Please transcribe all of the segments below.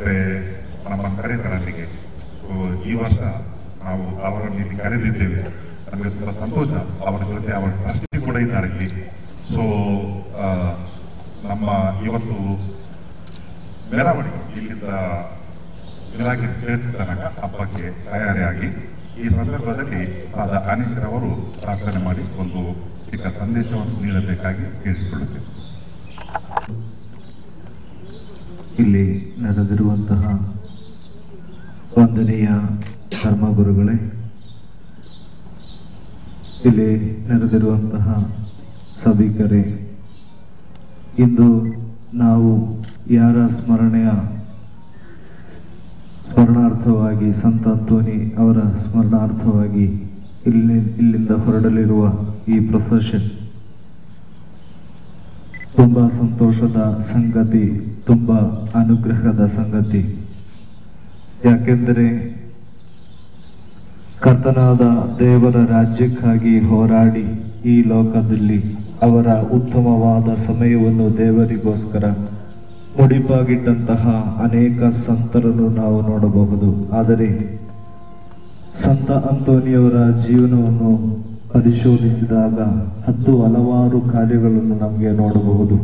ಮತ್ತೆ ನಮ್ಮನ್ನು ಕರೀತಾರೆ ಅಲ್ಲಿಗೆ. ಸೊ ಈ ವರ್ಷ ನಾವು ಅವರನ್ನು ಇಲ್ಲಿ ಕರೆದಿದ್ದೇವೆ. ನಮಗೆ ತುಂಬ ಸಂತೋಷ. ಅವರ ಜೊತೆ ಅವರ ಟ್ರಸ್ಟಿ ಕೂಡ ಇದ್ದಾರೆ ಇಲ್ಲಿ. ಸೊ ನಮ್ಮ ಇವತ್ತು ಮೆರವಣಿಗೆ ಇಲ್ಲಿಂದ ಮಿಲಾಗ್ರಿಸ್ ಚರ್ಚ್ ತನಕ ಹಬ್ಬಕ್ಕೆ ತಯಾರಿಯಾಗಿ ಈ ಸಂದರ್ಭದಲ್ಲಿ ಆದ ಅನೀಶ್ರವರು ಪ್ರಾರ್ಥನೆ ಮಾಡಿ ಒಂದು ಚಿಕ್ಕ ಸಂದೇಶವನ್ನು ನೀಡಬೇಕಾಗಿ ಕೇಳಿಕೊಳ್ಳುತ್ತೇವೆ. ಇಲ್ಲಿ ನಡೆದಿರುವಂತಹ ವಂದನೆಯ ಧರ್ಮಗುರುಗಳೇ, ಇಲ್ಲಿ ನಡೆದಿರುವಂತಹ ಸಭಿಕರೇ, ಇಂದು ನಾವು ಯಾರ ಸ್ಮರಣಾರ್ಥವಾಗಿ ಸಂತ ಅಂತೋನಿ ಅವರ ಸ್ಮರಣಾರ್ಥವಾಗಿ ಇಲ್ಲಿಂದ ಹೊರಡಲಿರುವ ಈ ಪ್ರೊಸೆಷನ್ ತುಂಬ ಸಂತೋಷದ ಸಂಗತಿ, ತುಂಬ ಅನುಗ್ರಹದ ಸಂಗತಿ. ಯಾಕೆಂದರೆ ಕರ್ತನಾದ ದೇವರ ರಾಜ್ಯಕ್ಕಾಗಿ ಹೋರಾಡಿ ಈ ಲೋಕದಲ್ಲಿ ಅವರ ಉತ್ತಮವಾದ ಸಮಯವನ್ನು ದೇವರಿಗೋಸ್ಕರ ಮುಡಿಪಾಗಿಟ್ಟಂತಹ ಅನೇಕ ಸಂತರನ್ನು ನಾವು ನೋಡಬಹುದು. ಆದರೆ ಸಂತ ಅಂತೋನಿಯವರ ಜೀವನವನ್ನು ಪರಿಶೋಧಿಸಿದಾಗ 10 ಹಲವಾರು ಕಾರ್ಯಗಳನ್ನು ನಮಗೆ ನೋಡಬಹುದು.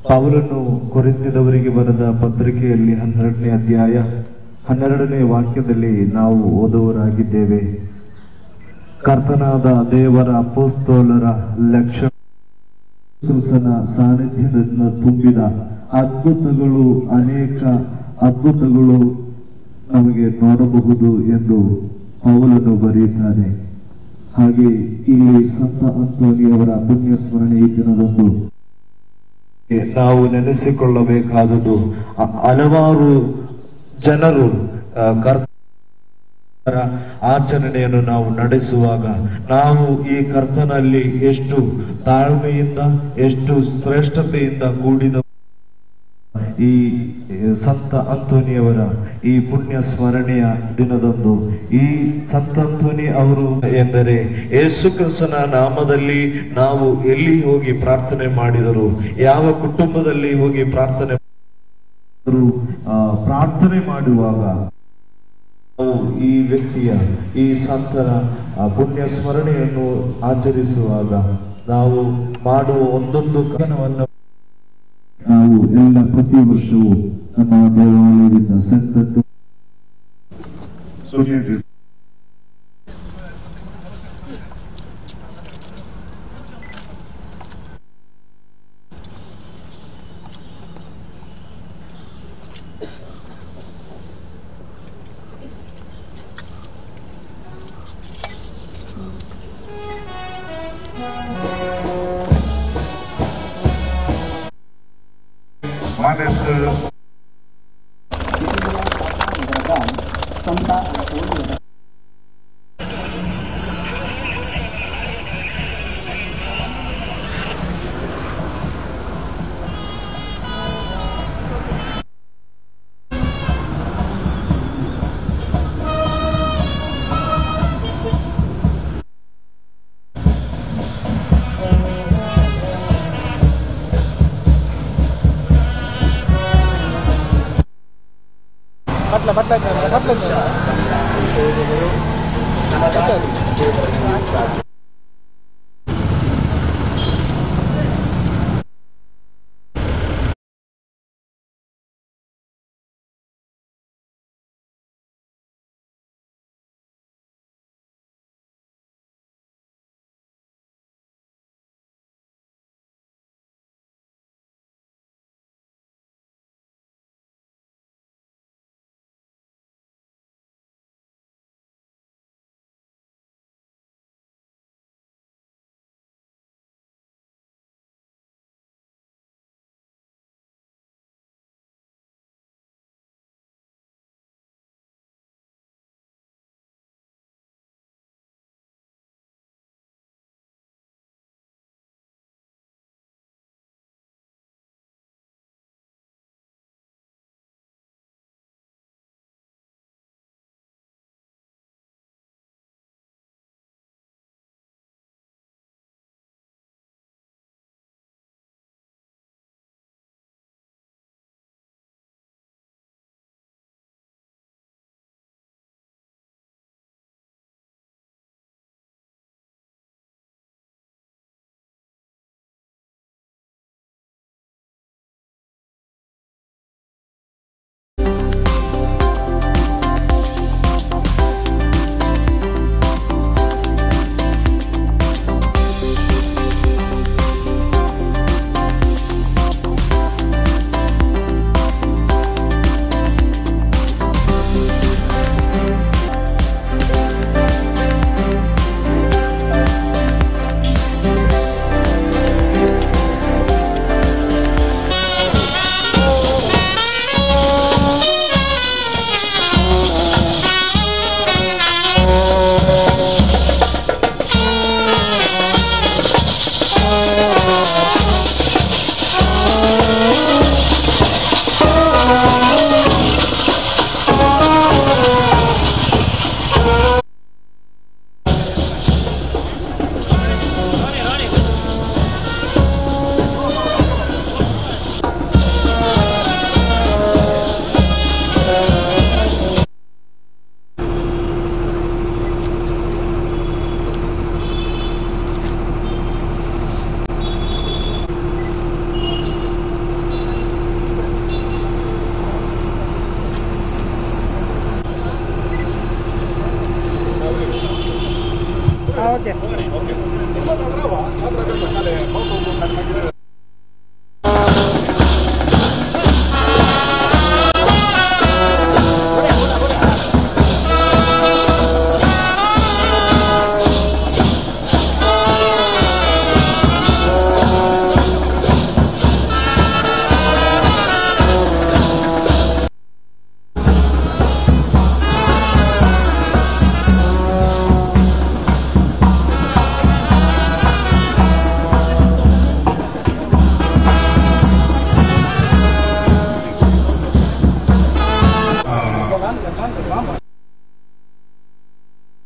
ಪೌಲನು ಕೊರಿಂಥದವರಿಗೆ ಬರೆದ ಪತ್ರಿಕೆಯಲ್ಲಿ 12ನೇ ಅಧ್ಯಾಯ 12ನೇ ವಾಕ್ಯದಲ್ಲಿ ನಾವು ಓದುವರಾಗಿದ್ದೇವೆ. ಕರ್ತನಾದ ದೇವರ ಅಪೊಸ್ತಲರ ಲಕ್ಷಣ ಕ್ರಿಸ್ತನ ಸಾನ್ನಿಧ್ಯದಿಂದ ತುಂಬಿದ ಅದ್ಭುತಗಳು, ಅನೇಕ ಅದ್ಭುತಗಳು ನಮಗೆ ನೋಡಬಹುದು ಎಂದು ಪೌಲನು ಬರೆಯುತ್ತಾರೆ. ಹಾಗೆ ಇಲ್ಲಿ ಸಂತ ಅಂತೋನಿಯವರ ಪುಣ್ಯ ಸ್ಮರಣೆ ಈ ದಿನದಂದು ನಾವು ನೆನೆಸಿಕೊಳ್ಳಬೇಕಾದುದು. ಹಲವಾರು ಜನರು ಕರ್ತರ ಆಚರಣೆಯನ್ನು ನಾವು ನಡೆಸುವಾಗ ನಾವು ಈ ಕರ್ತನಲ್ಲಿ ಎಷ್ಟು ತಾಳ್ಮೆಯಿಂದ, ಎಷ್ಟು ಶ್ರೇಷ್ಠತೆಯಿಂದ ಕೂಡಿದ ಈ ಸಂತ ಅಂತೋನಿಯವರ ಈ ಪುಣ್ಯ ಸ್ಮರಣೆಯ ದಿನದಂದು ಈ ಸಂತ ಅಂತೋನಿ ಅವರು ಎಂದರೆ ಯೇಸು ಕ್ರಿಸ್ತನ ನಾಮದಲ್ಲಿ ನಾವು ಎಲ್ಲಿ ಹೋಗಿ ಪ್ರಾರ್ಥನೆ ಮಾಡಿದರು, ಯಾವ ಕುಟುಂಬದಲ್ಲಿ ಹೋಗಿ ಪ್ರಾರ್ಥನೆ ಮಾಡುವಾಗ ನಾವು ಈ ವ್ಯಕ್ತಿಯ, ಈ ಸಂತರ ಪುಣ್ಯ ಸ್ಮರಣೆಯನ್ನು ಆಚರಿಸುವಾಗ ನಾವು ಮಾಡುವ ಒಂದೊಂದು ಕನವನ್ನು ನಾವು ಎಲ್ಲ ಪ್ರತಿ ವರ್ಷವೂ ನಮ್ಮ ದೇವಾಲಯದಿಂದ ಸಂತ ಬಟ್ಲ.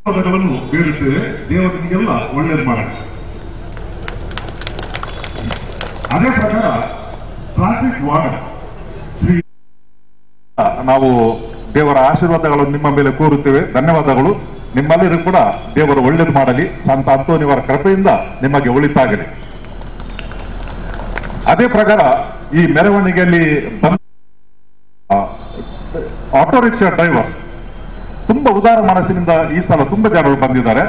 ಆಶೀರ್ವಾದಗಳನ್ನು ಬೇಡುತ್ತೇವೆ. ದೇವರು ನಿಮಗೆಲ್ಲ ಒಳ್ಳೆಯದು ಮಾಡಲಿ. ಅದೇ ಪ್ರಕಾರ ಟ್ರಾಫಿಕ್ ವಾರ್ಡ್ ಶ್ರೀ ನಾವು ದೇವರ ಆಶೀರ್ವಾದಗಳನ್ನು ನಿಮ್ಮ ಮೇಲೆ ಕೋರುತ್ತೇವೆ. ಧನ್ಯವಾದಗಳು. ನಿಮ್ಮೆಲ್ಲರೂ ಕೂಡ ದೇವರು ಒಳ್ಳೇದು ಮಾಡಲಿ. ಸಂತ ಅಂತೋನಿಯವರ ಕೃಪೆಯಿಂದ ನಿಮಗೆ ಒಳಿತಾಗಲಿ. ಅದೇ ಪ್ರಕಾರ ಈ ಮೆರವಣಿಗೆಯಲ್ಲಿ ಬಂದ ಆಟೋ ರಿಕ್ಷಾ ಡ್ರೈವರ್ಸ್ ತುಂಬಾ ಉದಾರ ಮನಸ್ಸಿನಿಂದ ಈ ಸಲ ತುಂಬಾ ಜನರು ಬಂದಿದ್ದಾರೆ.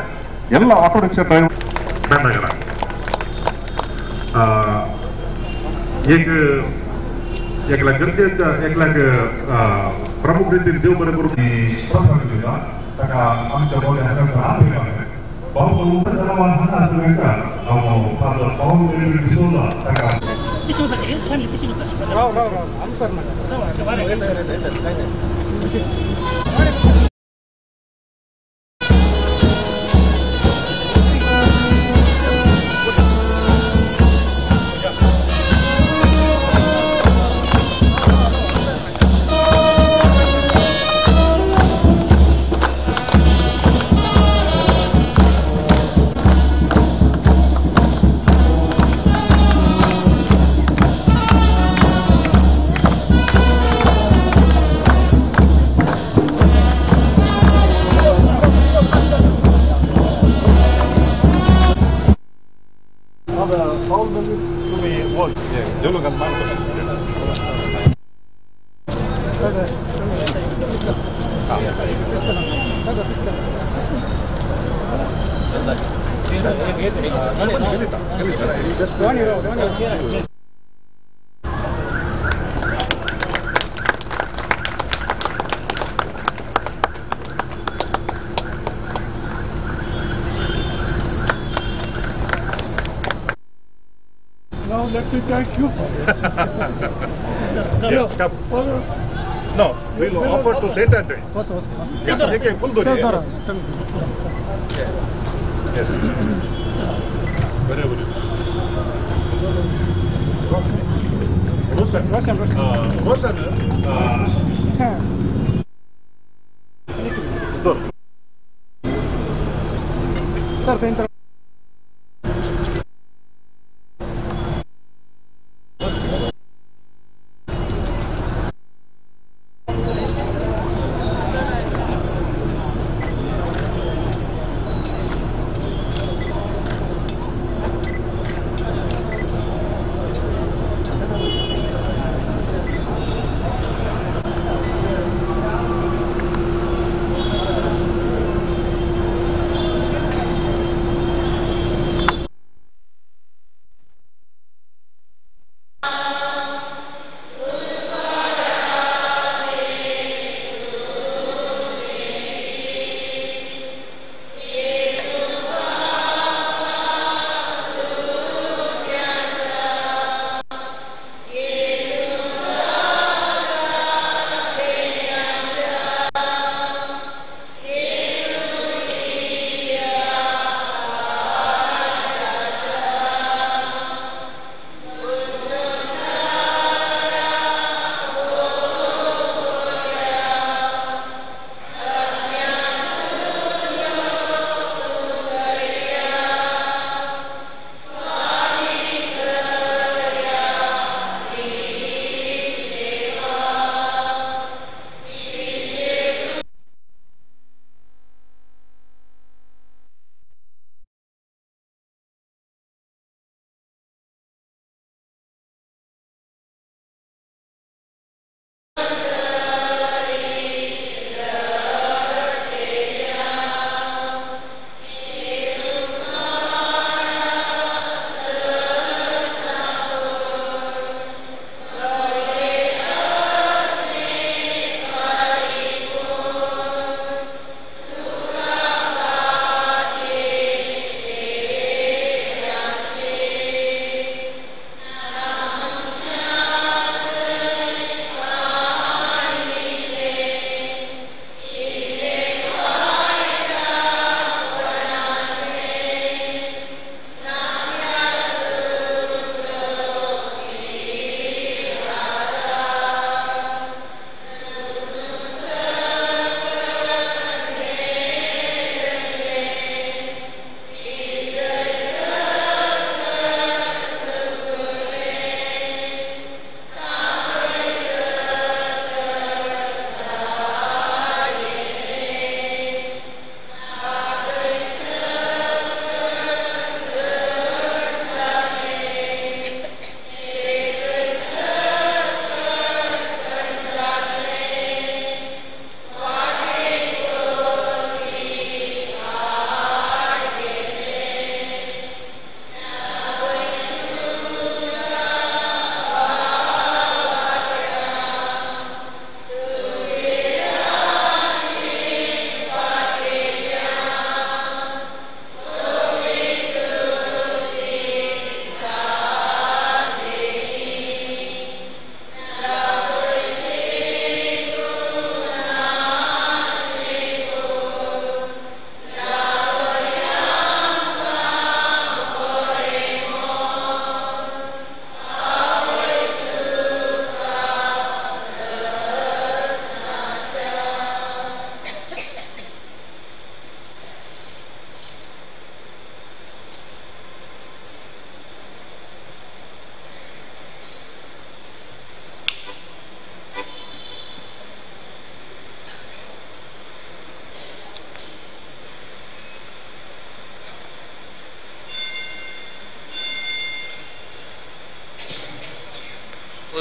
ಎಲ್ಲ ಆಟೋ ರಿಕ್ಷಾ ಡ್ರೈವರ್ एक एक लाख गरजेचा एक लाख प्रमुख रीतीन देव बरें करूं प्रसाद दिता ताका आमच्या बोले हांगासर आपयताले. बाबू फादर पावल डिसोजा ताका Now let me thank you. Yeah, come. No, we will offer to Saint Anthony. Yes, okay, full dori. Yes. Very good. Roshan. Roshan. Roshan. Sir, thank you.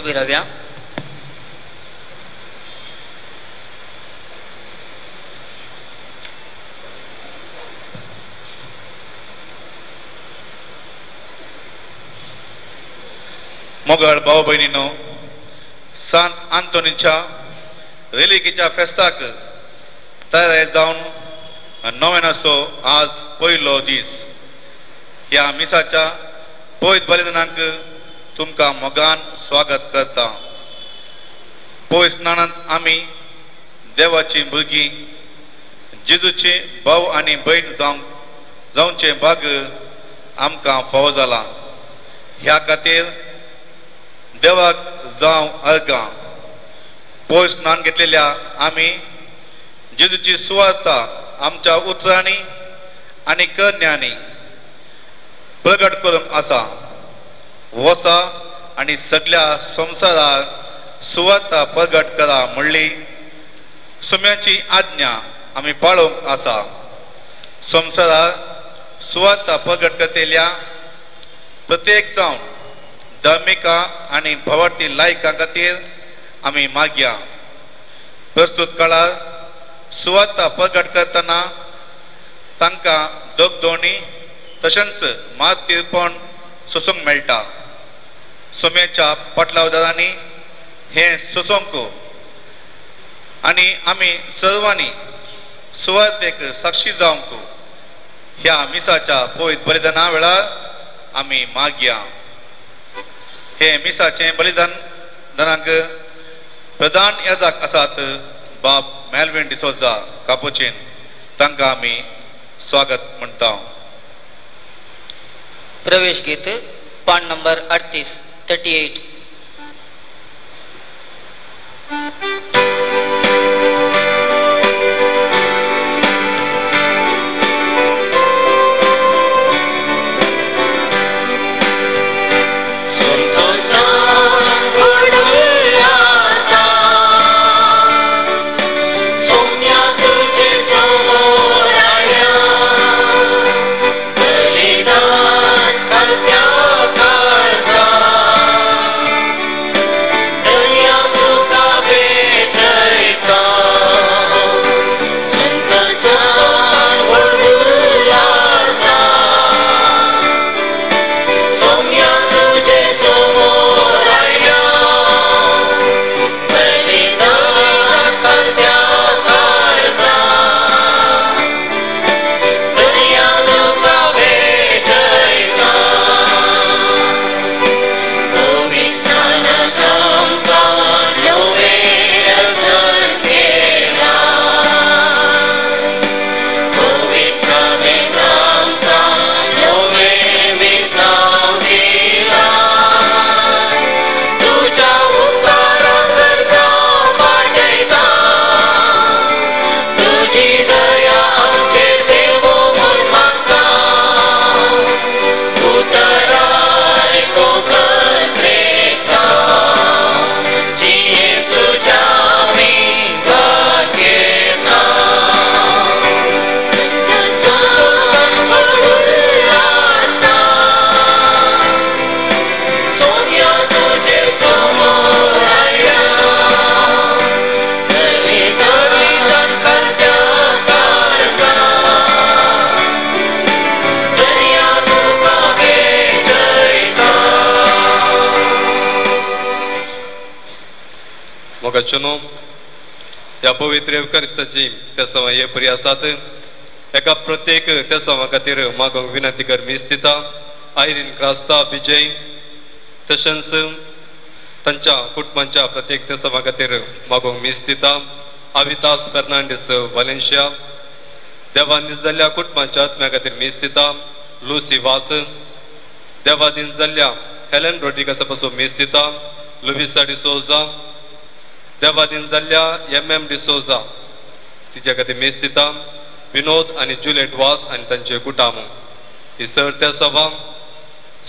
उबी राव्या. मोगळ भाव भयणीनो, सांत आंतोनीच्या रेलिकेच्या फेस्ताक तयार जावन नोवेनाचो आज पयलो दीस. ह्या मिसाच्या पयत बलिदानाक तुमकां मोगान स्वागत करता. पयस स्नानांत आमी देवाची भुरगीं, जेजूचे भाव आनी भयण जावचें भाग आमकां फावो जाला. ह्या खातीर देवाक जावं अर्गां. पयस स्नान घेतलेल्या आमी जेजूची सुवार्ता आमच्या उतरांनी आनी करण्यांनी प्रगट करूंक आसा. वसा आनी सगळ्या संवसारार सुवार्ता प्रगट करा म्हणली सुम्याची आज्ञा आमी पाळोवंक आसा. संवसारार सुवार्ता प्रगट करतल्या प्रत्येक जावन धार्मिका आनी भावार्थी लायकां खातीर आमी मागया. प्रस्तुत काळार सुवार्ता प्रगट करतना तांकां दगदोणी तशेंच मातीरपण सोसूंक मेळटा. सोम्याच्या पाटलावदारांनी हें सोसूंक आनी आमी सर्वांनी सुवार्तेक साक्षी जावंक ह्या मिसाच्या पवित्र बलिदाना वेळार आमी मागया. हे मिसाचें बलिदान दानाक प्रधान याजक आसात बाब मेलविन डिसोजा कापुचीन, तांकां आमी स्वागत म्हणटा. प्रवेश गीत पान नंबर 38 38. ह्या पवित्र एवकारिस्ताची तेसांव हे बरी आसात. एका प्रत्येक तेसांवा खातीर मागोंक विनंती कर मीस दिता. आयरीन क्रास्ता विजय तशेंच तांच्या कुटुंबांच्या प्रत्येक तेसांवा खातीर मागोंक मीस दिता. आविदास फेर्नांडीस वालेन्शिया देवान जाल्ल्या कुटुंबांच्या आत्म्या खातीर मीस दिता. लुसी वास देवादीन जाल्ल्या हेलन रोड्रिगसा पासून मीस दिता. लुविसा डिसोजा देवादीन जाल्ल्या एम एम डिसोजा तिच्या खातीर मीस दिता. विनोद आनी जुलियट वास आनी तांचे कुटाम ही सर त्या सभा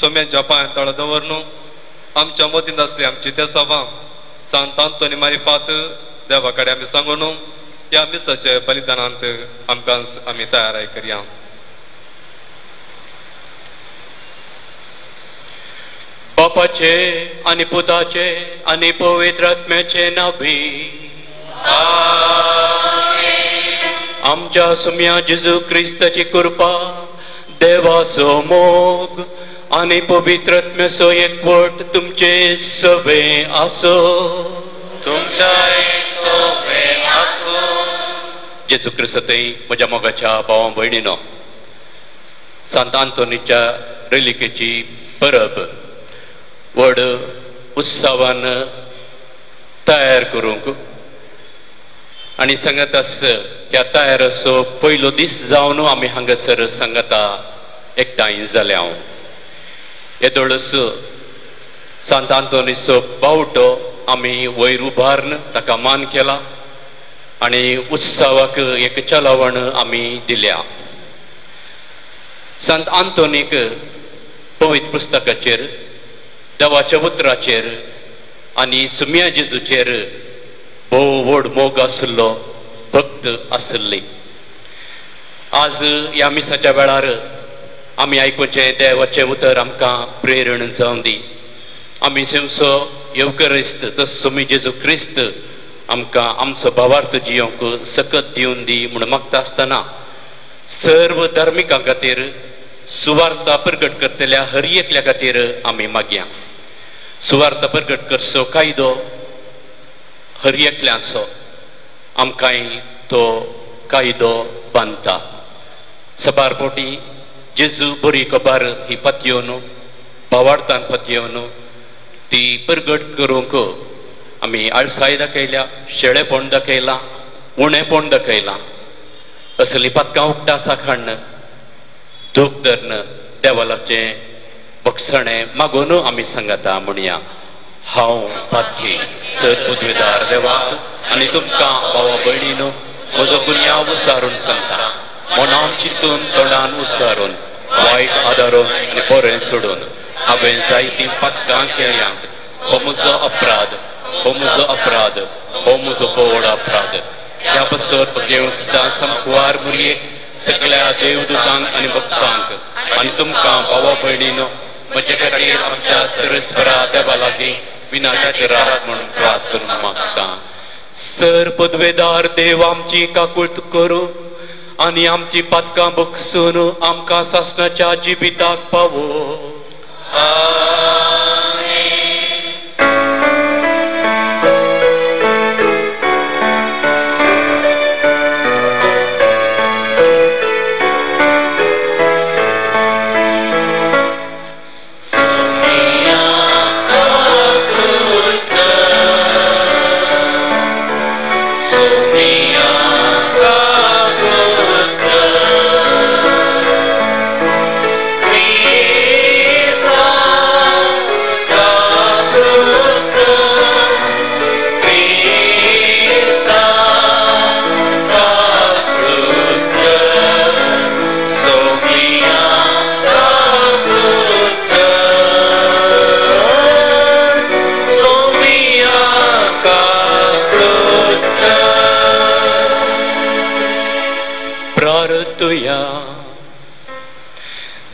सोम्यांच्या पांयां तळ दवरनु आमच्या मतींत आसली आमची त्या सभा सांत आंतोनी मारिफात देवा कडेन आमी सांगून ह्या मिसाच्या बलिदानांत आमकां आमी तयाराय करया. बापा बापाचे आनी पुताचे आनी पवित्र आत्म्याचे नांवी आमच्या सुम्या जेजू क्रिस्ताची कृपा, देवाचो मोग आनी पवित्र आत्म्याचो एकवट तुमचे सवे आसो. तुमच्याय सोबे आसो. जेजू क्रिस्तांतय म्हज्या मोगाच्या भावा भयणीनो, सांत आंतोनीच्या रेलिकेची परब व्हड उत्सवान तयार करूंक आनी सांगतास ह्या तयाराचो पयलो दीस जावन आमी हांगासर सांगता एकठांय जाल्या. हांव येदोळस सांत आंतोनीचो बावटो आमी वयर उबारून ताका मान केला आनी उत्सवाक एक चलावण आमी दिल्या. सांत आंतोनीक पवित्र पुस्तकाचेर, देवाच्या उतराचेर आनी सुम्या जेजूचेर भोव व्हड मोग आशिल्लो, भक्त आशिल्ली. आज ह्या मिसाच्या वेळार आमी आयकुचें देवाचें उतर आमकां प्रेरण जावं दी. आमी शिमसो येवकरिस्त तसो सुमी जेजू क्रिस्त आमकां आमचो भावार्थ जियोंक सकत दिवन दी म्हूण मागता आसतना सर्व धार्मिकां खातीर, सुवार्ता प्रगट करतल्या हर एकल्या खातीर आमी मागया. सुवार्ता प्रगट करचो कायदो हर एकल्याचो, आमकांय तो कायदो बांदता. सबार पोटी जेजू बरी खबर ही पतयेवन, भावार्थान पतयेवन ती प्रगट करूंक आमी आळसाय दाखयल्या, शेळेपण दाखयलां, उणेपण दाखयलां. असली पातकां उगडासा काडून दूख धरून देवालाचें बक्षणें मागून आमी सांगता म्हणया, हांव पातकी सर पदवीदार देवाक आनी तुमकां भावा भयणीनो म्हजो गुन्यांव उसारून सांगता. मनान चिंतून, तोंडान उसारून, वायट आदारून आनी बरें सोडून हांवें जायतीं पातकां केल्यांत. हो म्हजो अपराध, हो म्हजो अपराध, हो म्हजो व्हड अपराध. ह्या पासत देव सदां समकुवार मुरयेक, सगळ्या देवदूतांक आनी भक्तांक आनी तुमकां भावा भयणीनो म्हजे खातीर आमच्या सरस्वरा देवा लागीं विनाश करात म्हूण प्रार्थना मागता. सर पदवेदार देव आमची काकूळत करूं आनी आमची पातकां बगसून आमकां सासणाच्या जिविताक पावो.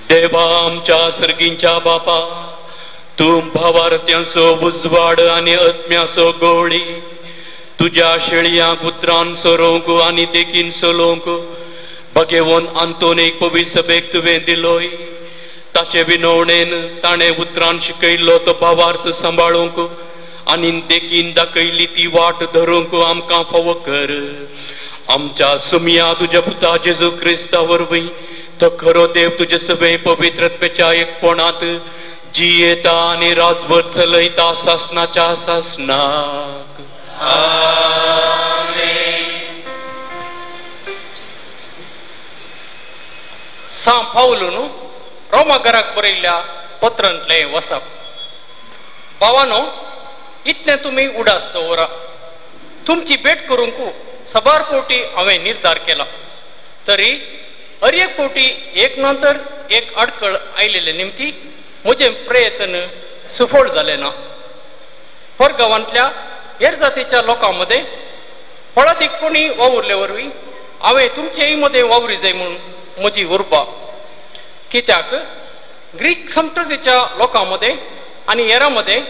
देवा आमच्या सर्गींच्या बापा, तूं भावार्थ्यांचो उजवाड आनी आत्म्याचो गोळी तुज्या शेळयांक उतरान सोरोवंक आनी देखीन चलोवंक भगेवन आंतोनीक पवित्र सभेक तुवें दिलोय. ताचे विनवणेन ताणें उतरान शिकयल्लो तो भावार्थ सांबाळूंक आनी देखीन दाखयली ती वाट धरूंक आमकां फावो कर. आमच्या सुमया तुज्या पुता जेजू क्रिस्ता वरवीं तो खरो देव तुजे सगळे पवित्रत्वाच्या एकपणांत जियेता आनी राजभर चलयता सासनाच्या सासनाक. सां पावलून रोमाघराक बरयल्ल्या पत्रांतलें वसप. भावानो, इतलें तुमी उडास दवरा. तुमची भेट करूंक सबार कोटी हांवें निर्धार केला, तरी हर एक कोटी एक नंतर एक अडकळ आयिल्ले निमती म्हजें प्रयत्न सुफळ जालें ना. परगांवांतल्या हेर जातीच्या लोकां मदें फळादीक कोणी वावुरले वरवीं हांवें तुमचेय मदें वावरी जाय म्हूण म्हजी उर्बा. कित्याक ग्रीक संस्कृतीच्या लोकां मदें आनी हेरां मदें,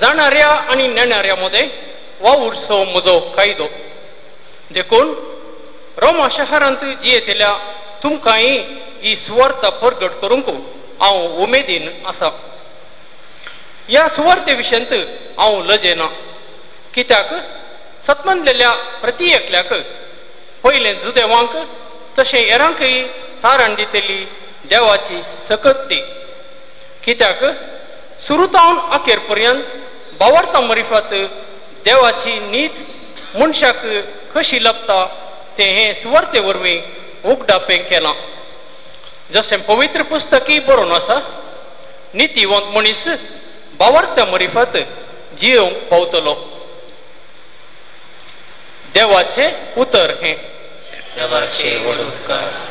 जाणाऱ्या आनी नेणाऱ्या मदें वावुरचो म्हजो कायदो. देखून रोमा शहरांत जियेतल्या तुमकांय ही सुवार्ता परगट करूंक हांव उमेदीन आसा. ह्या सुवार्ते विशयांत हांव लजेना, कित्याक सतमनलेल्या प्रती एकल्याक पयलें जुदेवांक तशें हेरांकय तारण दितली देवाची सकत ती. कित्याक सुरू तावन अखेर पर्यंत बावर्ता मरिफात देवाची नीत मनशाक कशी लपता तें हे सुवार्ते वरवीं उगडापें केलां. जशें पवित्र पुस्तकी बरोवन आसा, नितीवंत मनीस बावर्त्या मरिफात जियोवंक पावतलो. देवाचें उतर हें. देवाचे व्हड उपकार.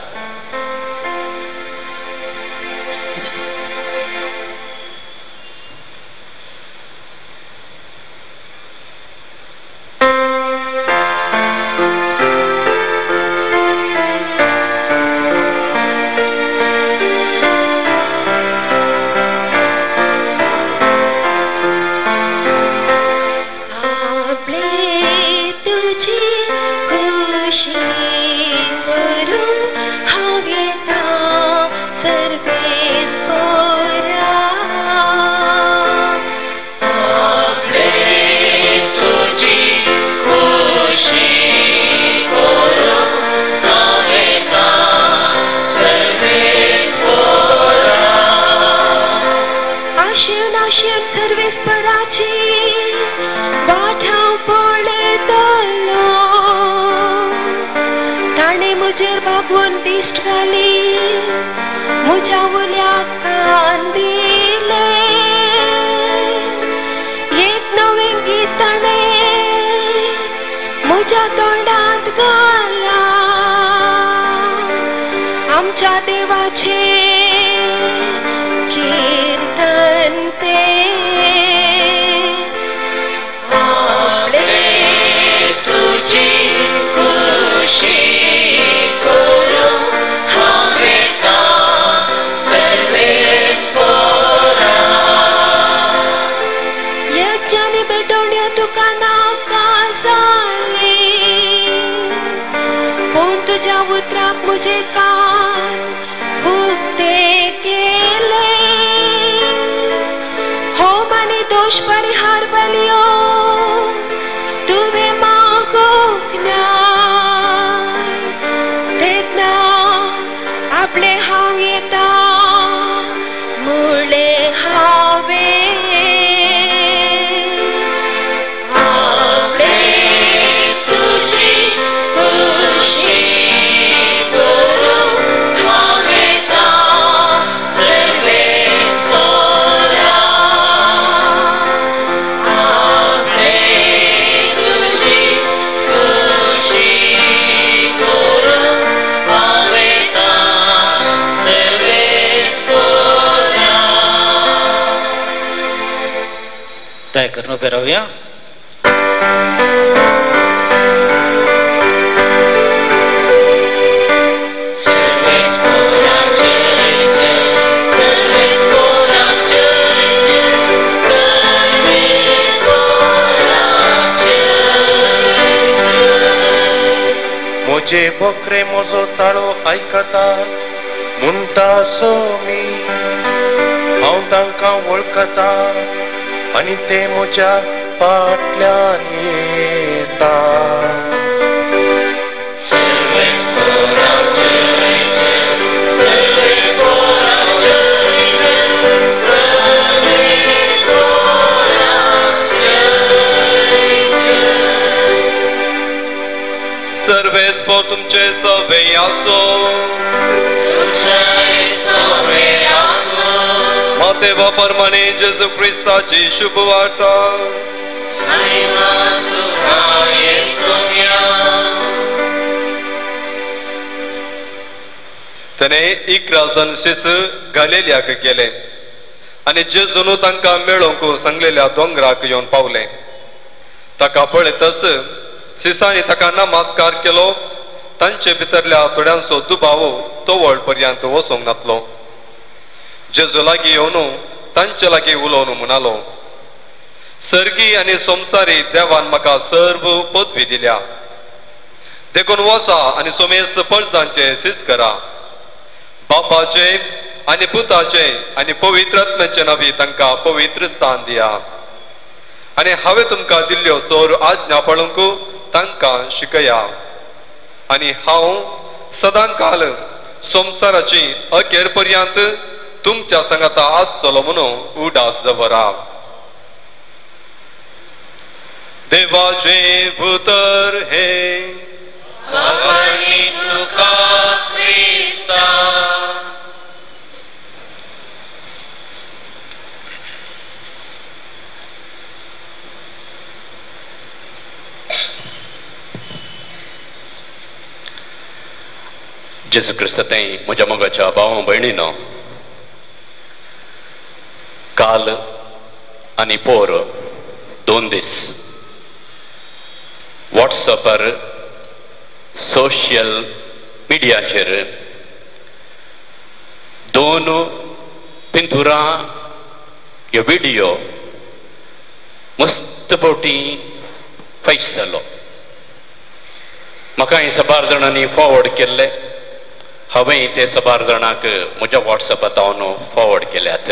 करून उबे रावया. म्हजे बकरे म्हजो ताळो आयकता म्हणटा सो मी, हांव तांकां वळखता आनी ते म्हज्या फाटल्यान येता. सर्वेस्पोर तुमचे सवे आसो. मातेवा परमाने जेजू क्रिस्ताची शुभ वार्ता. तेणे 11 जाण शिस गालेल्याक गेले आनी जेजून तांकां मेळोवंक सांगलेल्या दोंगराक येवन पावले. ताका पळयतच शिसांनी ताका नमस्कार केलो. तांचे भितरल्या थोड्यांचो दुबाव तवळ पर्यंत वचूंक नातलो. जेजू लागीं येवन तांचे लागीं उलोवन म्हणालो, सर्गी आनी संवसारी देवान म्हाका सर्व पदवी दिल्या, देखून वसा आनी सोमेस्त परजांचे सीस करा, बापाचे आनी पुताचे आनी पवित्र आत्म्याचे नांवी तांकां पवित्र स्थान दिया, आनी हांवें तुमकां दिल्ल्यो सर्व आज्ञा पाळूंक तांकां शिकया, आनी हांव सदांकाल संवसाराची अखेर पर्यंत तुमच्या सांगाता आसतलो म्हणून उडास दवरा. देवाचे उतर हे तुका क्रिस्ता. जेजू क्रिस्त तें म्हज्या मोगाच्या भाव भयणीनो, काल आनी पोर 2 दीस वॉट्सअपार सोशल मिडियाचेर 2 पिंतुरां हे व्हिडियो मस्त फावटी फायस जालो. म्हाका हे साबार जाणांनी फॉरवर्ड केल्ले, हांवें ते साबार जाणांक म्हज्या वॉट्सअपांत हांव फॉरवर्ड केल्यात.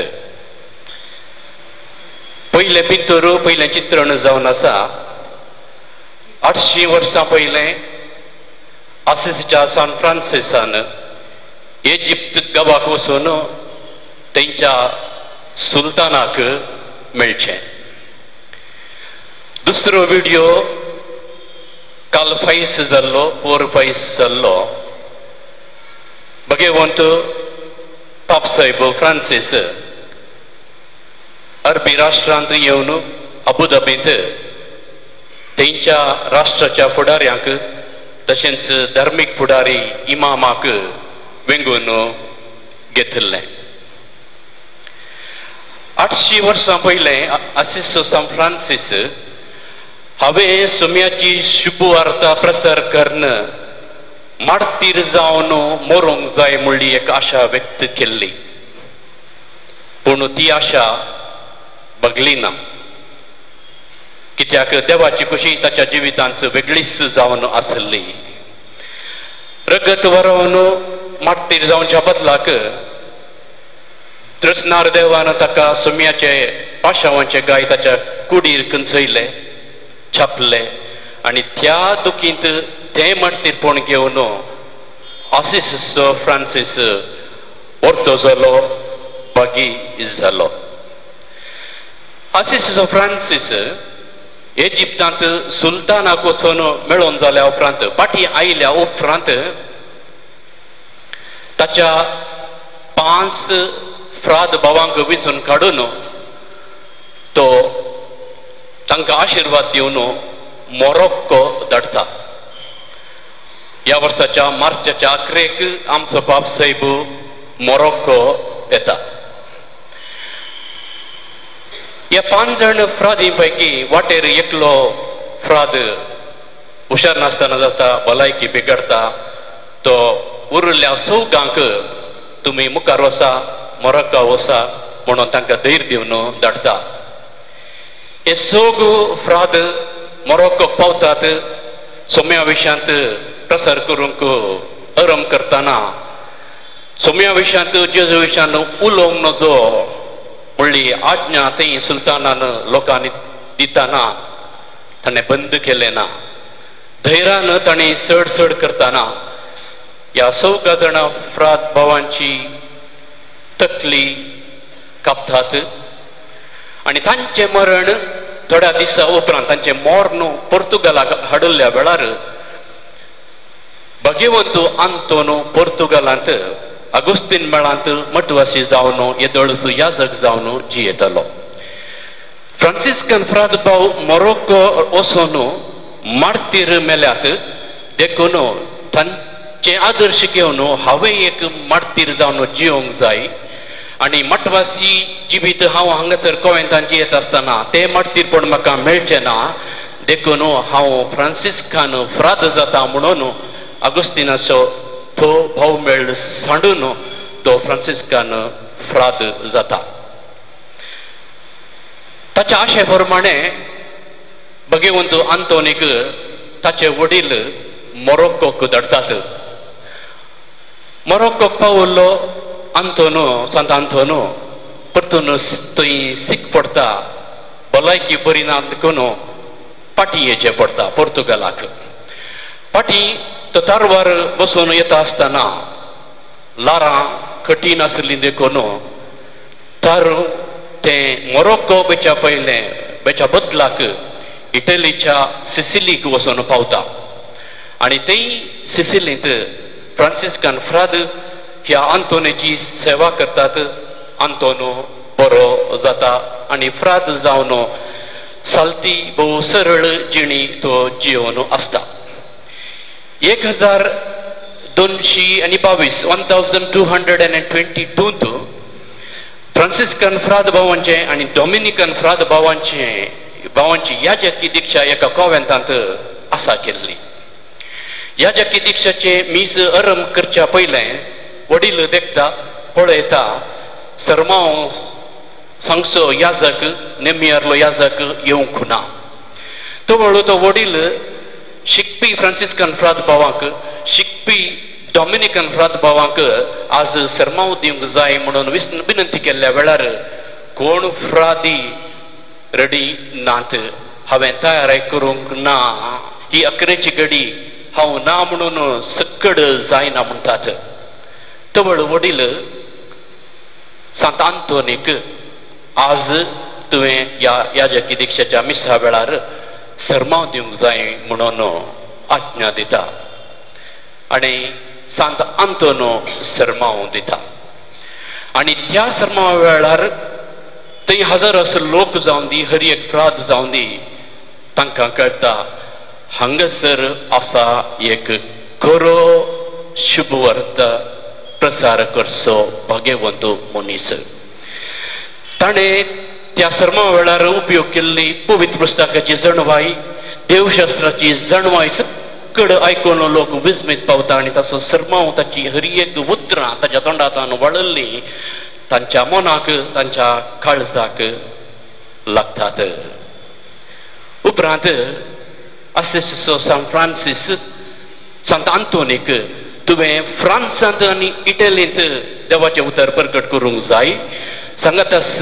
पयलें पिंतूर, पयलें चित्रण जावन आसा 800 वर्सां पयलें आसिसच्या सान फ्रांसिसान इजिप्त गांवाक वचून तेंच्या सुलतानाक मेळचें. दुसरो व्हिडियो काल फायस जाल्लो, पोर फायस जाल्लो. भगेवंत पापसाहेब फ्रांसीस अरबी राष्ट्रांत येवन अबुधाबींत तेंच्या राष्ट्राच्या फुडाऱ्यांक तशेंच धार्मीक फुडारी इमामाक वेंगून घेतिल्लें. 800 वर्सां पयलें आसिसो सान फ्रांसीस हांवें सोम्याची शुभवार्ता प्रसार करून मार्तीर जावन मरोंक जाय म्हणली एक आशा व्यक्त केल्ली, पूण ती आशा बगली ना. कित्याक देवाची खुशी ताच्या जिवितांत वेगळीच जावन आसली. रगत वरोवन मार्तीर जावच्या बदलाक दृसनार देवान ताका सोम्याचे पाशावांचे गाय ताच्या कुडीर कंचयले, छापले आनी त्या दुखींत तें मार्तीरपण घेवन आसिस फ्रांसीस orto जालो, बागी जालो. आसिस फ्रांसीस इजिप्तांत सुलतानाक वचून मेळोवन जाल्या उपरांत पाटी आयल्या उपरांत ताच्या 5 फ्राद भावांक विचून काडून तो तांकां आशिर्वाद दिवन मोरोक्को धाडटा. ह्या वर्साच्या मार्चाच्या अखेरेक आमचो बाप साहेब मोरोक्को येता. ह्या 5 जाण फ्रादी पैकी वाटेर एकलो फ्राद हुशार नासतना जाता, भलायकी बिगडता. तो उरिल्ल्या सौगांक तुमी मुखार वसा, मोरोक्को वसा म्हणून तांकां धैर्य दिवन धाडटा. हे सोग फ्राद मोरोक्को पावतात. सोम्या विशयांत प्रसार करूंक आरंभ करतना सोम्या विशयांत जेजू विशयान उलोवंक नजो म्हणली आज्ञा थंय सुलतानान लोकांनी दितना ताणें बंद केलें ना. धैर्यान तांणी चड चड करतना ह्या 4 जाणां फ्राद भावांची तकली कापतात आनी तांचें मरण थोड्या दिसा उपरांत तांचें मर्ण पोर्तुगालाक हाडिल्ल्या वेळार भगेवंत आंतोन पोर्तुगालांत आगुस्तीन मेळांत मठवासी जावन येदोळसो याजक जावन जियेतालो. फ्रांसिस्कन फ्राद भाव मोरोक्को वचून मार्तीर मेल्यात, देखून तांचे आदर्श घेवन हांवें एक मार्तीर जावन जियोंक जाय आनी मठवासी जिवीत हांव हांगासर कोवेंतान जियेत आसतना तें मार्तीरपण म्हाका मेळचें ना, देखून हांव फ्रांसिस्कान फ्राद जाता म्हणून आगुस्तिनाचो तो भाव मेळ सांडून तो फ्रांसिस्कान फ्राद जाता. ताच्या आशे प्रमाणे भगवंत आंतोनीक ताचे वडील मोरोक्कोक धाडटात. मोरोक्कोक पावल्लो आंतोनो, सांत आंतोनो परतून थंय सीक पडटा, भलायकी बरी ना देखून पाटी येचें पडटा पोर्तुगालाक. पाटी तो तारवार बसून येता आसतना लारां कठीण आसली देखून तारू तें मोरोक्को बेच्या पयलें बेच्या बदलाक इटलीच्या सिसिलीक वचून पावता आनी थंय सिसिलींत फ्रांसिस्कन फ्राद ह्या आंतोनीची सेवा करतात. आंतोनो बरो जाता आनी फ्राद जावन सालती भोव सरळ जिणी तो जिवन आसता. 1222 1222 फ्रांसिस्कन फ्राद भावांचे आनी डॉमिनिकन फ्राद भावांची याजकी दीक्षा एका कॉवेंतांत आसा केल्ली. याजकी दीक्षाचे मीस आरंभ करच्या पयलें वडील देखता पळयता सरमाव सांगचो याजक नेमियारलो याजक येवंक ना. तो म्हणलो तो वडील शिकपी फ्रांसिस्कन फ्राद भावांक, शिकपी डॉमिनिकन फ्राद भावांक आज सरमाव दिवंक जाय म्हणून विनंती केल्ल्या वेळार कोण फ्रादी रेडी नात, हांवें तयार करूंक ना, ही अकरेची घडी हांव ना म्हणून सक्कड जायना म्हणटात. तवळ वडील सांत आंतोनीक आज तुवें ह्या याजकी दीक्षेच्या मिसा वेळार सरमाव दिवंक जाय म्हणून आज्ञा दिता आनी सांत आंतोनो सरमाव दिता. आनी त्या सरमाव वेळार थंय हजारो लोक जावन दी, हर एक फ्राद जावन दी, तांकां कळटा हांगासर आसा एक खरो शुभवर्त प्रसार करचो भाग्यवंत मनीस. ताणें त्या सर्मा वेळार उपयोग केल्ली पवित्र पुस्तकाची जाणवाय, देवशास्त्राची जाणवाय सकड आयकून लोक विस्मीत पावता आनी ताचो सर्माव, ताची हर एक उतरां ताच्या तोंडांतल्यान वळिल्ली तांच्या मनाक, तांच्या काळजाक लागतात. उपरांत आसिसो सान फ्रांसीस सांत आंतोनीक तुवें फ्रांसांत आनी इटलींत देवाचें उतर प्रकट करूंक जाय. सांगातास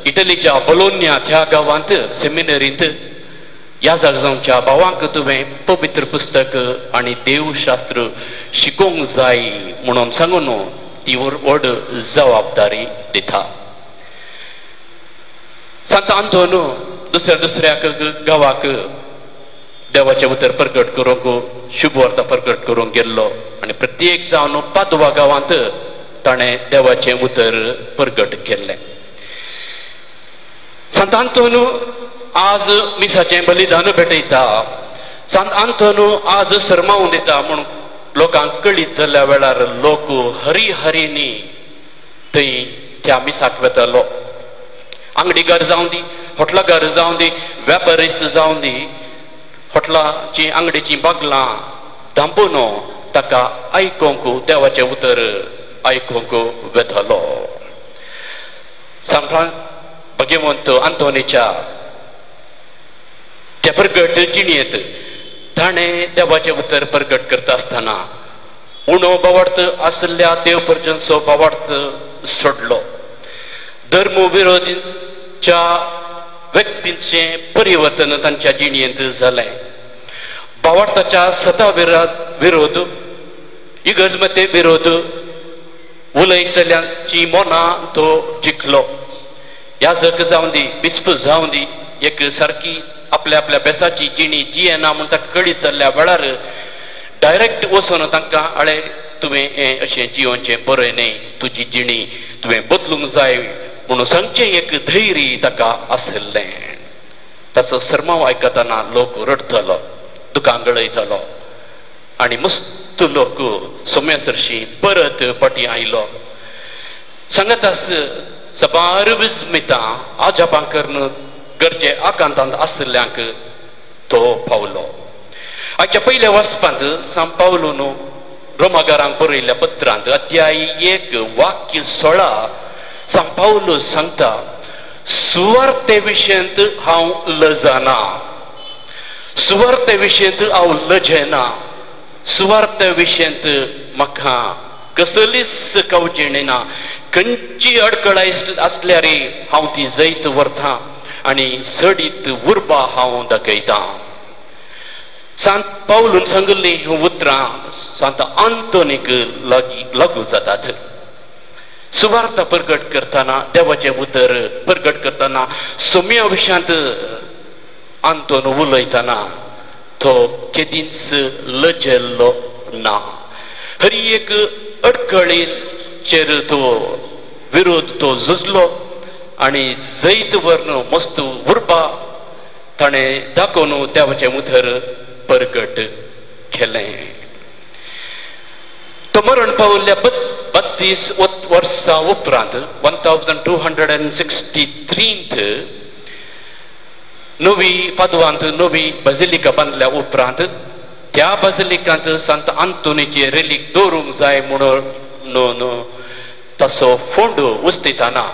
इटलीच्या बोलोन्या ह्या गांवांत सेमिनरींत ह्या जागजांच्या भावांक तुवें पवित्र पुस्तक आनी देवशास्त्र शिकोवंक जाय म्हणून सांगून ती व्हड जबाबदारी दिता. सांत आंतोन दुसऱ्या दुसऱ्या गांवाक देवाचें उतर प्रकट करूंक, शुभवार्ता प्रकट करूंक गेल्लो आनी प्रत्येक जावन पादवा गांवांत ताणें देवाचें उतर प्रकट केल्लें. सांत आंतोन आज मिसाचें बलिदान भेटयता, सांत आंतोन आज सरमावन दिता म्हूण लोकांक कळीत जाल्ल्या वेळार लोक हरी हरीनी थंय त्या मिसाक वेतालो. आंगडीगार जावं दी, हॉटलागार जावं दी, वेपारिस्त जावं दी, हॉटलाची आंगडीची बागलां धांपून ताका आयकूंक देवाचें उतर आयकूंक वेतालो. सांत भगवंत आंतोनीच्या त्या प्रगट जिणेंत ताणें देवाचें उतर प्रगट करता आसतना उणो बावार्थ आशिल्ल्या देव परजनचो बावार्थ सोडलो. धर्म विरोधीच्या व्यक्तींचें परिवर्तन तांच्या जिणेंत जालें. बावार्थाच्या सता विरोध, इगर्जमते विरोध उलयतल्यांची मनां तो जिखलो. याजक जावं दी, बिस्प जावं दी, एक सारकी आपल्या आपल्या बेसाची जिणी जियेना म्हूण ताका कळीत जाल्ल्या वेळार डायरेक्ट वचून तांकां आळे तुवें हें अशें जियोवचें बरें न्हय, तुजी जिणी तुवें बदलूंक जाय म्हणून सांगचें एक धैर्य ताका आशिल्लें. ताचो सरमाव आयकतना लोक रडटलो, दुकां गळयतलो आनी मस्त लोक सोम्या सरशी परत फाटीं आयलो. सांगतास सबार विस्मितां आजापां करून गरजे आकांतांत आशिल्ल्यांक तो पावलो. आयच्या पयल्या वाचपांत सांत पावलून रोमागारांक बरयल्ल्या पत्रांत अध्याय 1 वाक्य 16 सांत पावलू सांगता, सुवार्ते विशयंत हांव लजना, सुवार्ते विशयंत हांव लजेना, सुवार्ते विशयंत म्हाका कसलीच कवचेणी ना, खंयची अडकळ आसल्यार हांव ती जैत व्हरता आनी सडीत उर्बा हांव दाखयतां. सांत पावलून सांगिल्लीं हीं उतरां सांत आंतोनीक लागू जातात. सुवार्ता प्रगट करतना, देवाचें उतर प्रगट करतना, सोम्या विशयांत आंतोन उलयतना तो केदींच लजेल्लो ना. हर एक अडकळीचेर तो विरोध तो झुजलो आनी जैत व्हरून मस्त उर्बा ताणें दाखोवन देवाचें उतर प्रगट केलें. तो मरण पावल्ल्या 32 वर्सां उपरांत 1263 नवी पादवांत नवी बाजिलिका बांदल्या उपरांत त्या बाजिलिकांत सांत आंतोनीचे रेलीक दवरूंक जाय म्हणून तसो फोंड उस्तिताना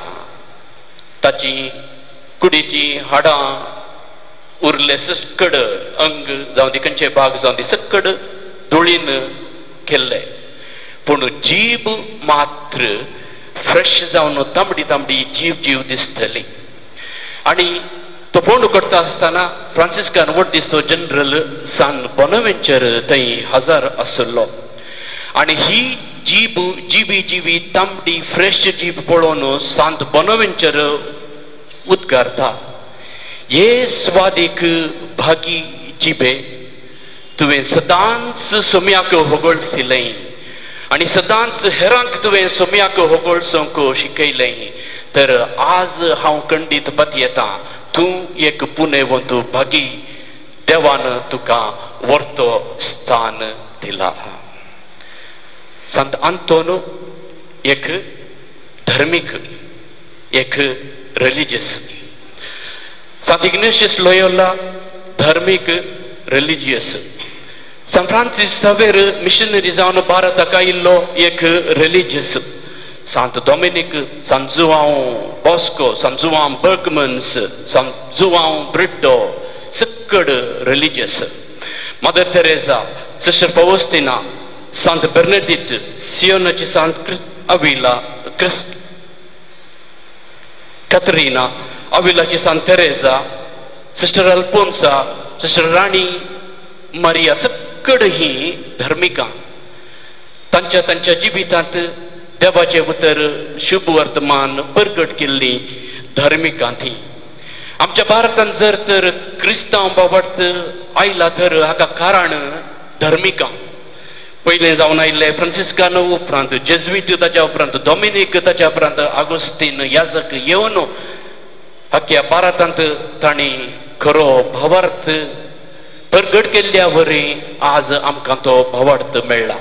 ताची कुडीची हाडां उरले सक्कड अंग जावं दी खंयचे भाग जावं दी सक्कड धुळीन केल्ले, पूण जीब मात्र फ्रेश जावन तांबडी तांबडी जीव जीव दिसतली. आनी तो फोंड करता आसतना फ्रांसिस्कान वड्डीचो जनरल सान बोनावेंचर थंय हजर आशिल्लो आनी ही जीब जिवी जिवी तांबडी फ्रेश जीब पळोवन सांत बोनावेंचर उद्गारता, हे स्वादीक भागी जिबे, तुवें सदांच सोम्याक होगळसिलें आनी सदांच हेरांक तुवें सोम्याक होगळसूंक शिकयलें, तर आज हांव खंडीत पतयेता, तूं एक पुणेवंत भागी, देवान तुका वर्तो स्थान दिला. सांत आंतोन एक धर्मीक, एक रिलिजियस, सांत इग्नेशियस लोयोला धर्मीक रिलिजियस, सांत फ्रांसीस सावेर मिशनरी जावन भारताक आयिल्लो एक रिलिजियस, सांत डॉमिनीक, सांत जुआंव बॉस्को, सांत जुआंव बर्गमन्स, सांत जुआंव ब्रिट्टो सक्कड religious, Mother Teresa, Sister Faustina, Sant Bernadette, सियोनाची Sant Avila, Christ Katrina, अविलाची Sant Teresa, Sister Alphonsa, Sister Rani Maria सक्कड ही धर्मिकां तांच्या तांच्या जिवितांत देवाचें उतर शुभ वर्तमान प्रगट केल्ली धर्मिकां ती. आमच्या भारतांत जर तर क्रिस्तांव बाबत आयला तर हाका कारण धर्मिकां. पयलें जावन आयिल्ले फ्रांसिस्कानो उपरांत जेजुईट, ताच्या उपरांत डॉमिनीक, ताच्या उपरांत आगोस्तीन याजक येवन हाक्या भारतांत तांणी खरो भावार्थ प्रगट केल्ल्या वरी आज आमकां तो भावार्थ मेळ्ळा.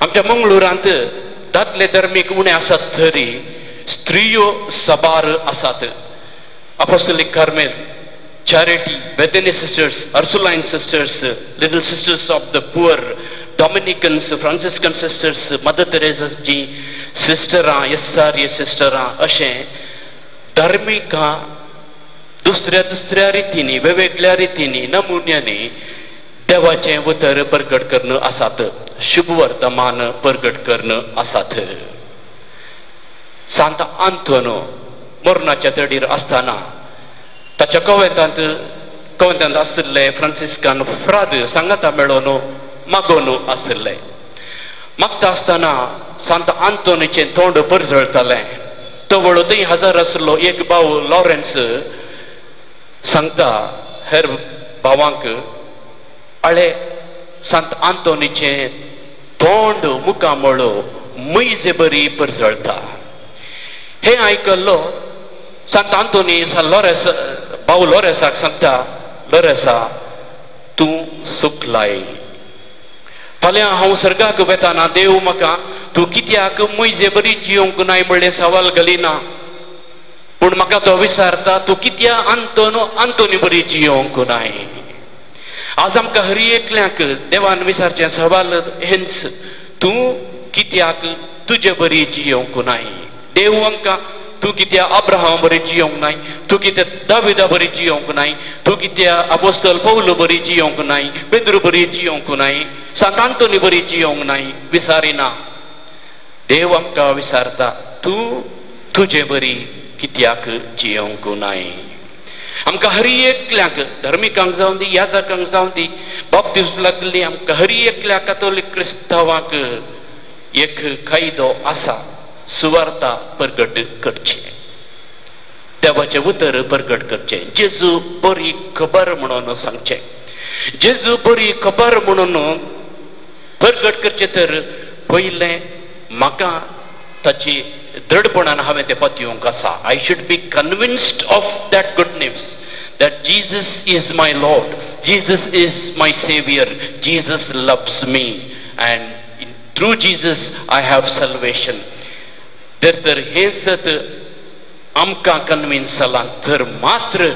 आमच्या मंगळुरांत दादले धर्मीक उणे आसात तरी स्त्रियो साबार आसात. Apostolic Carmel, Charity, Bethany Sisters, Ursuline Sisters, Little Sisters of the Poor, Dominicans, Franciscan Sisters, Mother तेरेसाची सिस्टरां, एस आर ए सिस्टरां, अशें धार्मिकां दुसऱ्या दुसऱ्या रितींनी, वेगवेगळ्या रितींनी, नमुन्यांनी देवाचें उतर प्रगट करून आसात, शुभ वर्तमान प्रगट करून आसात. सांत आंतोन मरणाच्या तडीर आसतना ताच्या कवेंतांत आशिल्ले फ्रांसिस्कान फ्राद सांगाता मेळोवन मागोवन आशिल्ले. मागता आसतना सांत आंतोनीचें तोंड परजळटालें. तो वळो थंय हजर आशिल्लो एक भाव लॉरेन्स सांगता हेर भावांक, आळे सांत आंतोनीचें तोंड मुखामळ मैजे बरी परजळटा. हें आयकल्लो सांत आंतोनी लॉरेस भाव लॉरेसाक सांगता, लॉरेसा तूं सुकलाय, फाल्यां हांव सर्गाक वेताना देव म्हाका तूं कित्याक मैजे बरी जियोंक नाय म्हणलें सवाल घालिना, पूण म्हाका तो विचारता तूं कित्या आंतोनी बरी जियोंक नाय. आज आमकां हर एकल्याक देवान विचारचें सवाल हेंच, तूं कित्याक तुजे बरी जियोंक नाय. देव आमकां तूं कित्या अब्राहम बरी जियोंक नाय, तूं कित्या दाविदा बरी जियोंक नाय, तूं कित्या अपोस्तल पौलो बरी जियोंक नाय, पेद्रू बरी जियोंक नाय, सांत आंतोनी बरी जियोंक नाय. विसारिना. देव आमकां विसारता, तूं तुजे बरी कित्याक जियोंक नाय. आमकां हरी एकल्याक, धर्मिकांक जावं दी, याजकांक जावं दी, बाप्तीज लागली आमकां हरी एकल्या कातोलीक क्रिस्तांवांक एक कायदो आसा, सुवार्ता परगट करचें, देवाचें उतर परगट करचें, जेजू बरी खबर म्हणून सांगचें. जेजू बरी खबर म्हणून परगट करचें तर पयलें म्हाका ताची दृढपणान हांवें तें पतयेवंक आसा. I should be convinced of that good news that Jesus is my Lord, Jesus is my saviour, Jesus loves me and through Jesus I have salvation. तर तर हें सत आमकां कन्विन्स जालां तर मात्र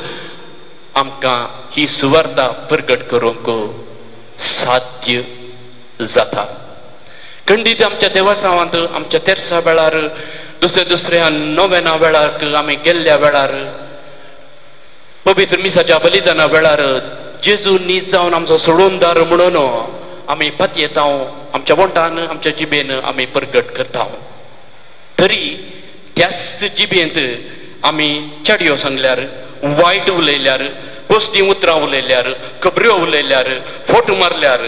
आमकां ही सुवार्ता प्रगट करूंक साध्य जाता. खंडीत आमच्या देवसावांत आमच्या तेर्सा वेळार, दुसऱ्या दुसऱ्या नोवेना वेळार आमी गेल्ल्या वेळार, पवित्र मिसाच्या बलिदाना वेळार जेजू नीज जावन आमचो सोडूनदार म्हणून आमी पतयेता, आमच्या वोंठान आमच्या जिबेन आमी प्रगट करता. तरी त्याच जिबेंत आमी चडयो सांगल्यार, वायट उलयल्यार, पोस्टी उतरां उलयल्यार, खबऱ्यो उलयल्यार, फोट मारल्यार,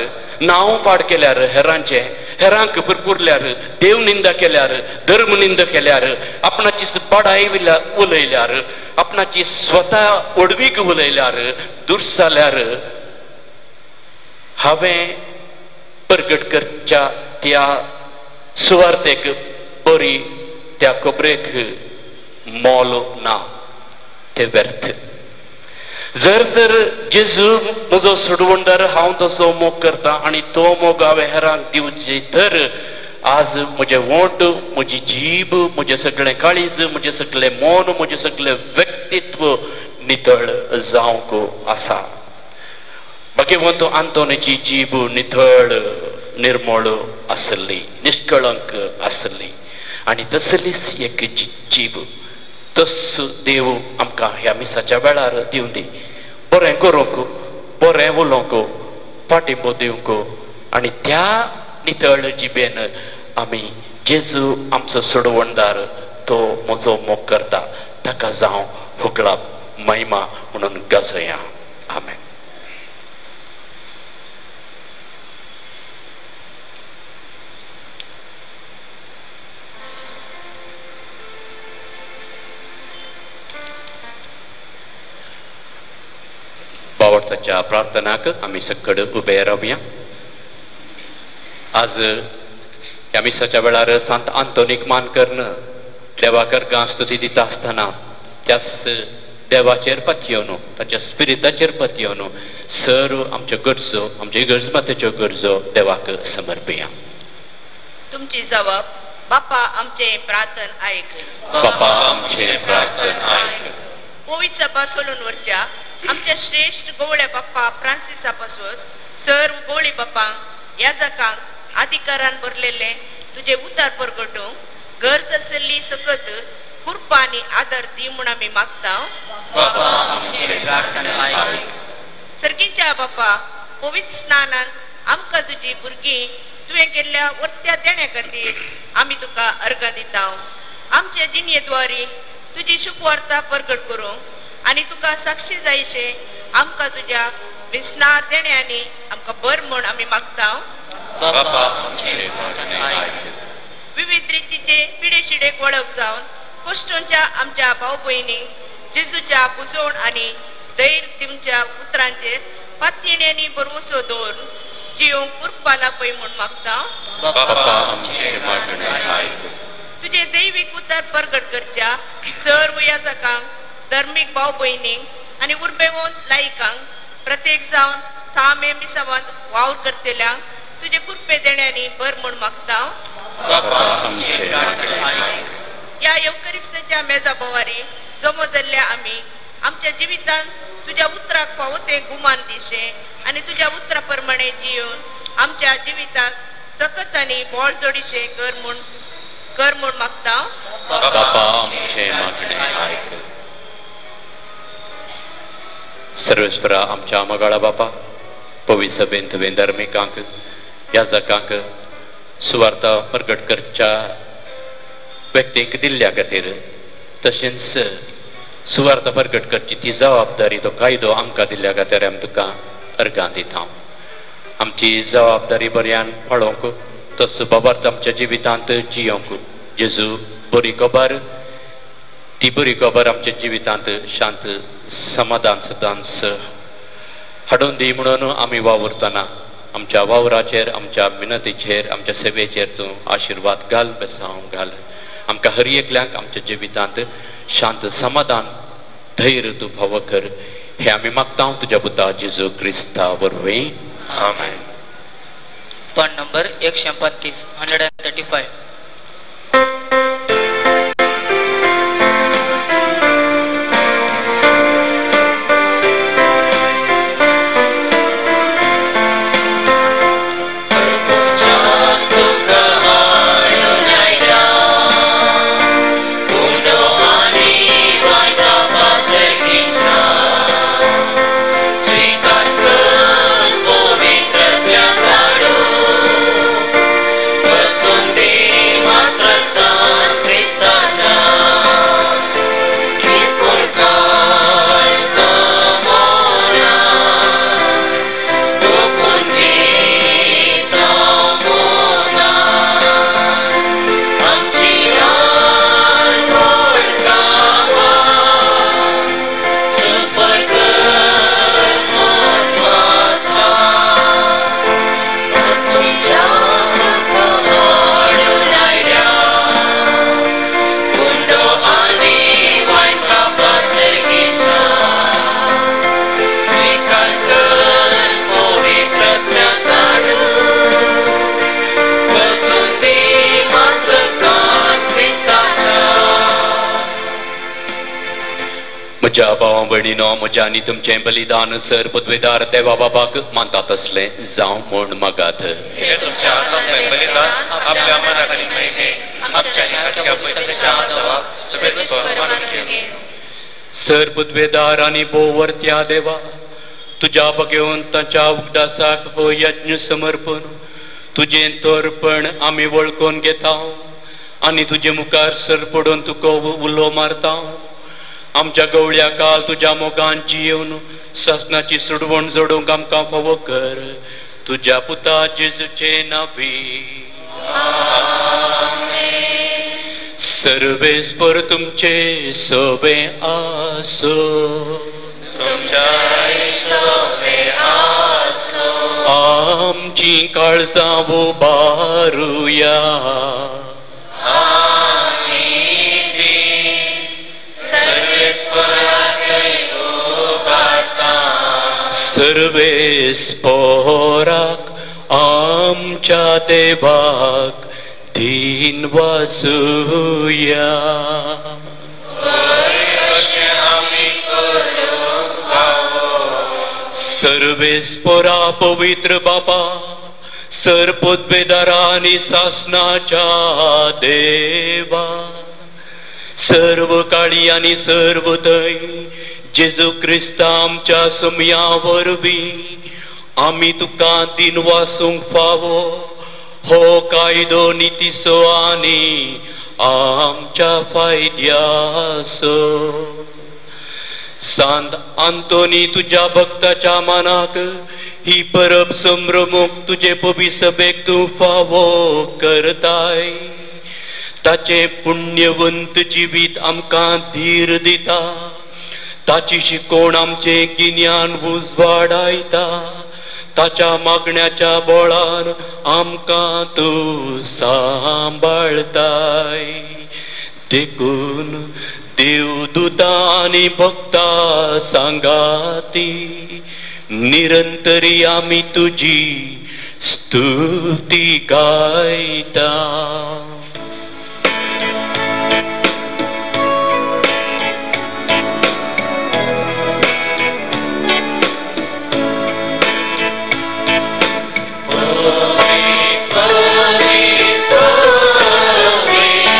नांव पाड केल्यार, हेरांचें हेरांक पुरपुरल्यार, देव निंदा केल्यार, धर्म निंदा केल्यार, आपणाची बडाय उलयल्यार, आपणाची स्वता ओडवीक उलयल्यार, दुर्साल्यार, हांवें प्रगट करच्या त्या सुवार्तेक बरी त्या खबरेक मोल ना, ते व्यर्थ. जर तर जेजू म्हजो सोडवणदार, हांव तसो मोग करता आनी तो मोग हांवें हेरांक दिवचे तर आज म्हजें वोंट, म्हजी जीब, म्हजें सगळें काळीज, म्हजें सगळें मन, म्हजें सगळें व्यक्तित्व नितळ जावंक आसा. भाग्यवंत आंतोनीची जीब नितळ निर्मळ आसली, निष्कळंक आसली आनी तसलीच एक जीब तस देव आमकां ह्या मिसाच्या वेळार दिवं दी. बरें करूंक, बरें उलोवंक, पाठिंबो दिवंक आनी त्या नितळ जिबेन आमी जेजू आमचो सोडवणदार, तो म्हजो मोग करता, ताका जावं हुकळाप महिमा म्हणून गाजोया. आमेन. बावडताच्या प्रार्थनाक आमी सकड उबे रावया. आज ह्या मिसाच्या वेळार सांत आंतोनीक मान करून देवाक अर्गां स्तुती दिता आसतना त्याच देवाचेर पतयेवन, ताच्या स्पिरिताचेर पतयेवन सर्व आमच्यो गरजो, आमच्यो इगर्जमातेच्यो गरजो देवाक समर्पया. तुमची जबाब बापा आमचे प्रार्थन आयक, बापा आमचे प्रार्थन आयक. पवित्र सभा सोलून वरच्या आमच्या श्रेष्ठ गोवळ्या बाप्पा फ्रांसिसा पासून सर्व गोवळी बापांक याजकांक अधिकारान भरलेले तुजे उतार परगटूंक गरज आसली सकत कृपा आनी आदर दी म्हूण आमी मागता. सर्गीच्या बापा, पवित्र स्नानान आमकां तुजी भुरगीं तुवें केल्ल्या वर्त्या देण्या खातीर आमी तुका अर्गां दिता. आमचे जिणये द्वारी तुजी शुभवार्ता परगट करूंक आनी तुका साक्षी जायशे आमकां तुज्या विस्नार देण्यांनी आमकां बर म्हूण आमी मागता. विविध रितीचे पिडे शिडेक वळख जावन कोश्टोंच्या आमच्या भाव भयणींक जेजूच्या पुजोवण आनी धैर्य दिवच्या उतरांचेर पातयेण्यांनी भरवसो दवरून जियोंक कृपा लाभय म्हूण मागता. तुजे दैवीक उतर परगट करच्या सर्व याजकांक, धर्मीक भाव भयणींक आनी उर्बेवंत लायकांक प्रत्येक जावन सामे मिसावांत वावर करतल्यांक तुजे कृपे देण्यांनी बर म्हूण मागता. ह्या येवकरिस्ताच्या मेजा भोवारी जमो जाल्ल्या आमी आमच्या जिवितांत तुज्या उतराक फावो तें गुमान दिशें आनी तुज्या उतरा प्रमाणे जियोवन आमच्या जिविताक सकत आनी बळ जोडीशें कर म्हूण कर म्हूण मागता. बापा आमचें मागणें आयक. सर्वेस्परा आमच्या मगाळा बापा, पवित्र सभेंत तुवें धार्मिकांक याजकांक सुवार्ता प्रगट करच्या व्यक्तींक दिल्ल्या खातीर, तशेंच सुवार्ता प्रगट करची ती जबाबदारी तो कायदो आमकां दिल्ल्या खातीर आमी तुका अर्गां दिता. आमची जबाबदारी बऱ्यान पाळोवंक, तसो बाबार्थ आमच्या जिवितांत जियोंक जेजू बरी खबर, ती बरी खबर आमच्या जिवितांत शांत समाधान सदांच हाडून दी म्हणून आमी वावुरतना आमच्या वावराचेर, आमच्या मिनतीचेर, आमच्या सेवेचेर तूं आशिर्वाद घाल, बेसांव घाल. आमकां हर एकल्यांक आमच्या जिवितांत शांत समाधान धैर्य तूं फावो कर, हें आमी मागता तुज्या पुता जेजू क्रिस्ता वरवीं. आमेन. Point number 135, 135. म्हज्या भावा भयणीनो, म्हज्या आनी तुमचें बलिदान सर पदवेदार देवा बाबाक मानतात असलें जावं म्हूण मागात. हे तुमच्या हातांतलें बलिदान आपल्या मनाक आनी महिमेक आमच्या आनी आख्या पयशाच्या देवाक सर्वेस्पर मानून घेवं. सर पदवेदार आनी भोववर्त्या देवा, तुज्या बगेवन ताच्या उगडासाक हो यज्ञ समर्पण तुजें तोरपण आमी वळखून घेता आनी तुजे मुखार सर पडून तुका उलो मारता. आमच्या गवळ्या काल तुज्या मोगान जियेवन सासनाची सुडवण जोडूंक आमकां फावो कर, तुज्या पुता जेजूचे नांवी. सर्वेस्पर तुमचे सोबे आसो, आमची काळजां उबारुया. सर्वेस्पराक आमच्या देवाक धीन वासुया. सर्वेस्परा पवित्र बापा, सर पदवेदारा आनी सासनाच्या देवा, सर्व काळी आनी सर्व थंय जेजू क्रिस्ता आमच्या समया वरवीं आमी तुका दिन वासूंक फावो हो कायदो नितीचो आनी आमच्या फायद्याचो. सांत आंतोनी तुज्या भक्ताच्या मानाक ही परब संभ्रमूंक तुजे पवी सभेक तूं फावो करताय. ताचें पुण्यवंत जिवीत आमकां धीर दिता, ताची शिकोवण आमचें गिन्यान उजवाडायता, ताच्या मागण्याच्या बळान आमकां तूं सांबाळताय. देखून देवदूतां आनी भक्तां सांगाती निरंतरी आमी तुजी स्तुती गायता. Amen.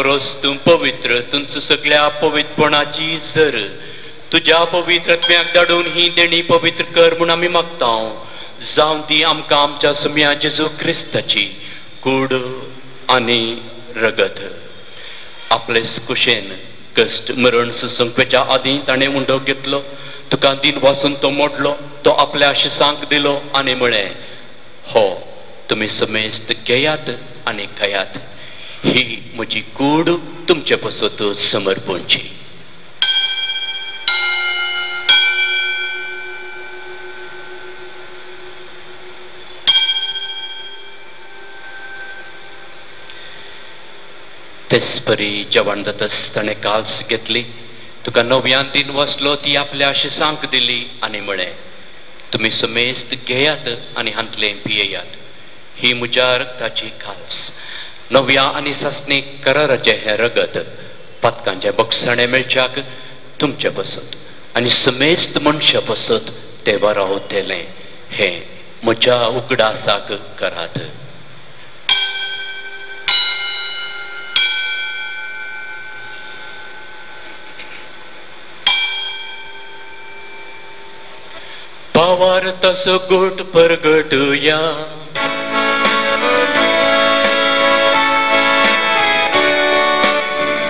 कोरोस तूं पवित्र, तुमचो सगळ्या पवित्रपणाची जर तुज्या पवित्र आत्म्याक धाडून ही देणी पवित्र कर म्हूण आमी मागता. जावं ती आमकां आमच्या सुम्या जेजू क्रिस्ताची कूड आनी रगत. आपले कुशेन कश्ट मरण सुसंकपेच्या आदीं ताणें उंडो घेतलो, तुका दिन वासून तो मोडलो, तो आपल्या शिसांक दिलो आनी म्हळें, हो तुमी समेस्त घेयात आनी खायात, ही म्हजी कूड तुमचे पासत समर्पणची. तेचपरी जेवण जातच ताणें काल्स घेतली, तुका नव्यान दिन वसलो, ती आपल्या शिसांक दिली आनी म्हळें, तुमी समेस्त घेयात आनी हांतलें पियेयात, ही म्हज्या रक्ताची काल्स, नव्या आनी सासणी कराराचें हें रगत पातकांचें बक्षाणें मेळच्याक तुमचे पासत आनी समेस्त मनशा पासत तें वारावतलें, हें म्हज्या उगडासाक करात. पावार तसो गोट परगटुया,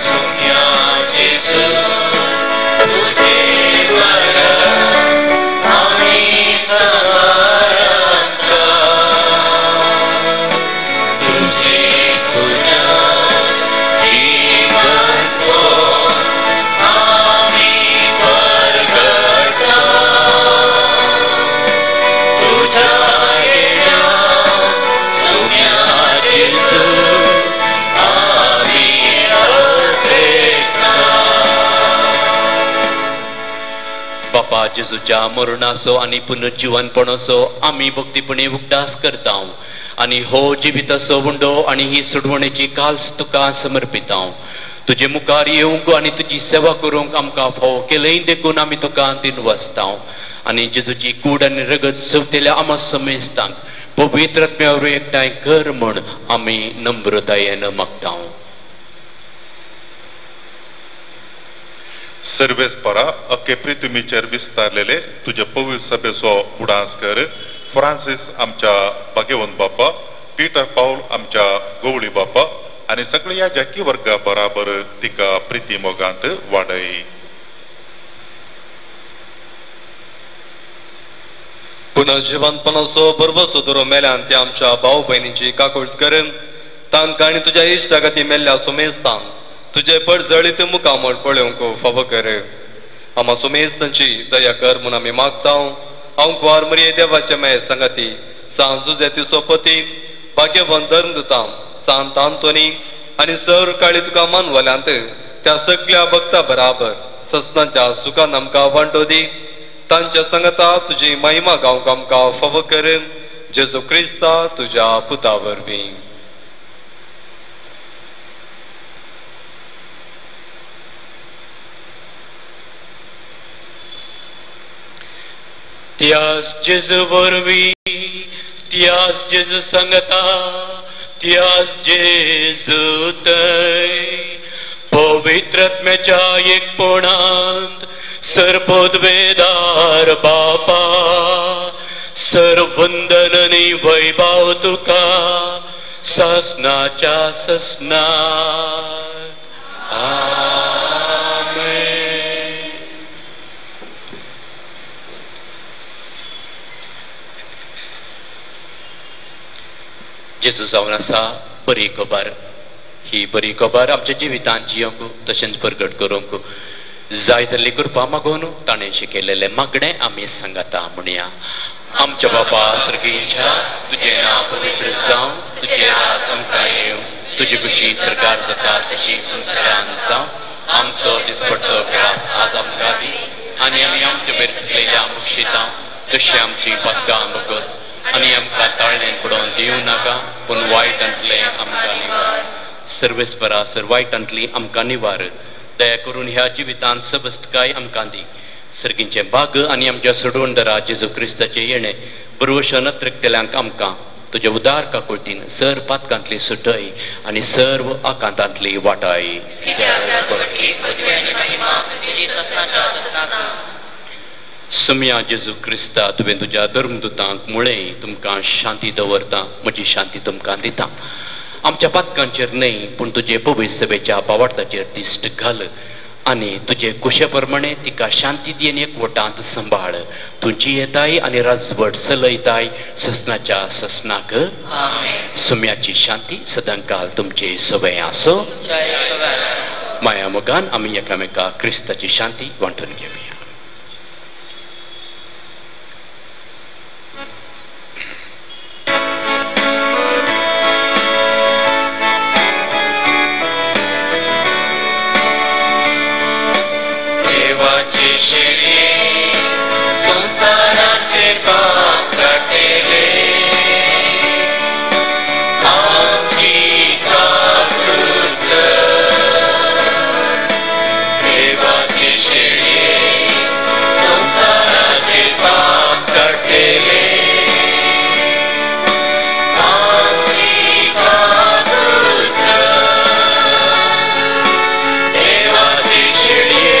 सोम्या जेजू तुझे मरण आमी समारंता, तुझे पुनर्जीवन आमी परगटा, तुझ्या येण्या सोम्या जेजू आमी अपेक्षा. बापा जेजूच्या मरणाचो आनी पुनर्जीवनपणाचो आमी भक्तीपणी उगडास करता आनी हो जिविताचो उंडो आनी ही सोडवणेची काल्स तुका समर्पिता. तुजे मुखार येवंक आनी तुजी सेवा करूंक आमकां फावो केलें देखून आमी तुका दिनवासता आनी जेजूची कूड आनी रगत सवतेल्या आमा समेस्तांक पवित्र आत्म्या वरवीं एकठांय कर म्हूण आमी नम्रतायेन मागता. सर्वेस्परा अके पृथ्वीचेर विस्तारलेले तुजे पवित्र सभेचो उडास कर. फ्रांसीस आमच्या भाग्यवंत बापा, पीटर पावल आमच्या गवळी बापा आनी सगळ्या जाकी वर्गा बराबर तिका प्रिती मोगांत वाडय. पुनर्जिवंतपणाचो भरवसो धरून मेल्यान ते आमच्या भाव भयणीची काकूळट करून तांकां आनी तुज्या इश्टा खातीर मेल्ल्या सुमेस्तांक तुजे परजळीत मुखामळ पळोवंक फावो कर. आमा सुमेस्तांची दया कर म्हूण आमी मागता. हांव कुवार मरिये देवाचे मेळ सांगाती सांत जुजेती सोपती भाग्यवंत धर्मदूतां सांत आंतोनी आनी सर काळी तुका मानवल्यांत त्या सगळ्या भक्ता बराबर ससनाच्या सुखान आमकां वांटो दी. तांच्या सांगता तुजी महिमा गावंक आमकां फावो कर. जेजू क्रिस्ता तुज्या पुता वरवीं. त्यास जेजू वरवीं, त्यास जेजू सांगता, त्यास जेजू थंय पवित्र आत्म्याच्या एकपणांत सर्वोद्वेदार बापा सर्वंदन आनी वैभव तुका ससनाच्या ससनात. आमेन. जेजू जावन आसा बरी खबर. ही बरी खबर आमच्या जिवितांत जियोंक तशेंच प्रगट करूंक जाय जाल्ली कृपा मागून ताणें शिकयलेलें मागणें आमी सांगता. म्हणया, आमच्या बापा सर्गीच्या, तुजें नांव पवित्र जावं, तुजें राज आमकां येवं, तुजी खुशी सरकार जाता तशी संवसारांत जावं. आमचो दिसपट्टो ग्रास आज आमकां दी आनी आमी आमचे वयर चुकलेल्या मुक्षितां तशी आमची पातकां भोगत आनी आमकां ताळणें पडोवन दिवं नाका, पूण वायटांतलें आमकां निवार. सर्वेस्परा सर वायटांतली आमकां निवार. दया करून ह्या जिवितांत सबस्तकाय आमकां दी. सर्गींचें भाग आनी आमच्या सोडवणदारा जेजू क्रिस्ताचें येणें बरवश नत्रकतेल्यांक आमकां तुज्या उदार काकुळतीन सर पातकांतली सुटय आनी सर्व आकांतांतली वाटाय. सुम्या जेजू क्रिस्ता, तुवें तुज्या धर्मदूतांक मुळें तुमकां शांती दवरता, म्हजी शांती तुमकां दिता. आमच्या पातकांचेर न्हय पूण तुजे पवित्र सभेच्या पावार्थाचेर दिश्ट घाल आनी तुजे कुशे प्रमाणे तिका शांती दी आनी एकवटांत सांबाळ. तुजी येताय आनी राजवट चलयताय ससनाच्या ससनाक. सुम्याची शांती सदांकाल तुमचे सवय आसो. माया मोगान आमी एकामेका क्रिस्ताची शांती वांटून घेवया. संसाराचे पाप काडटले आमची काकूट देवाचे शेळये संसाराचे पाप काडटले आमची काकूट देवाचे शेळये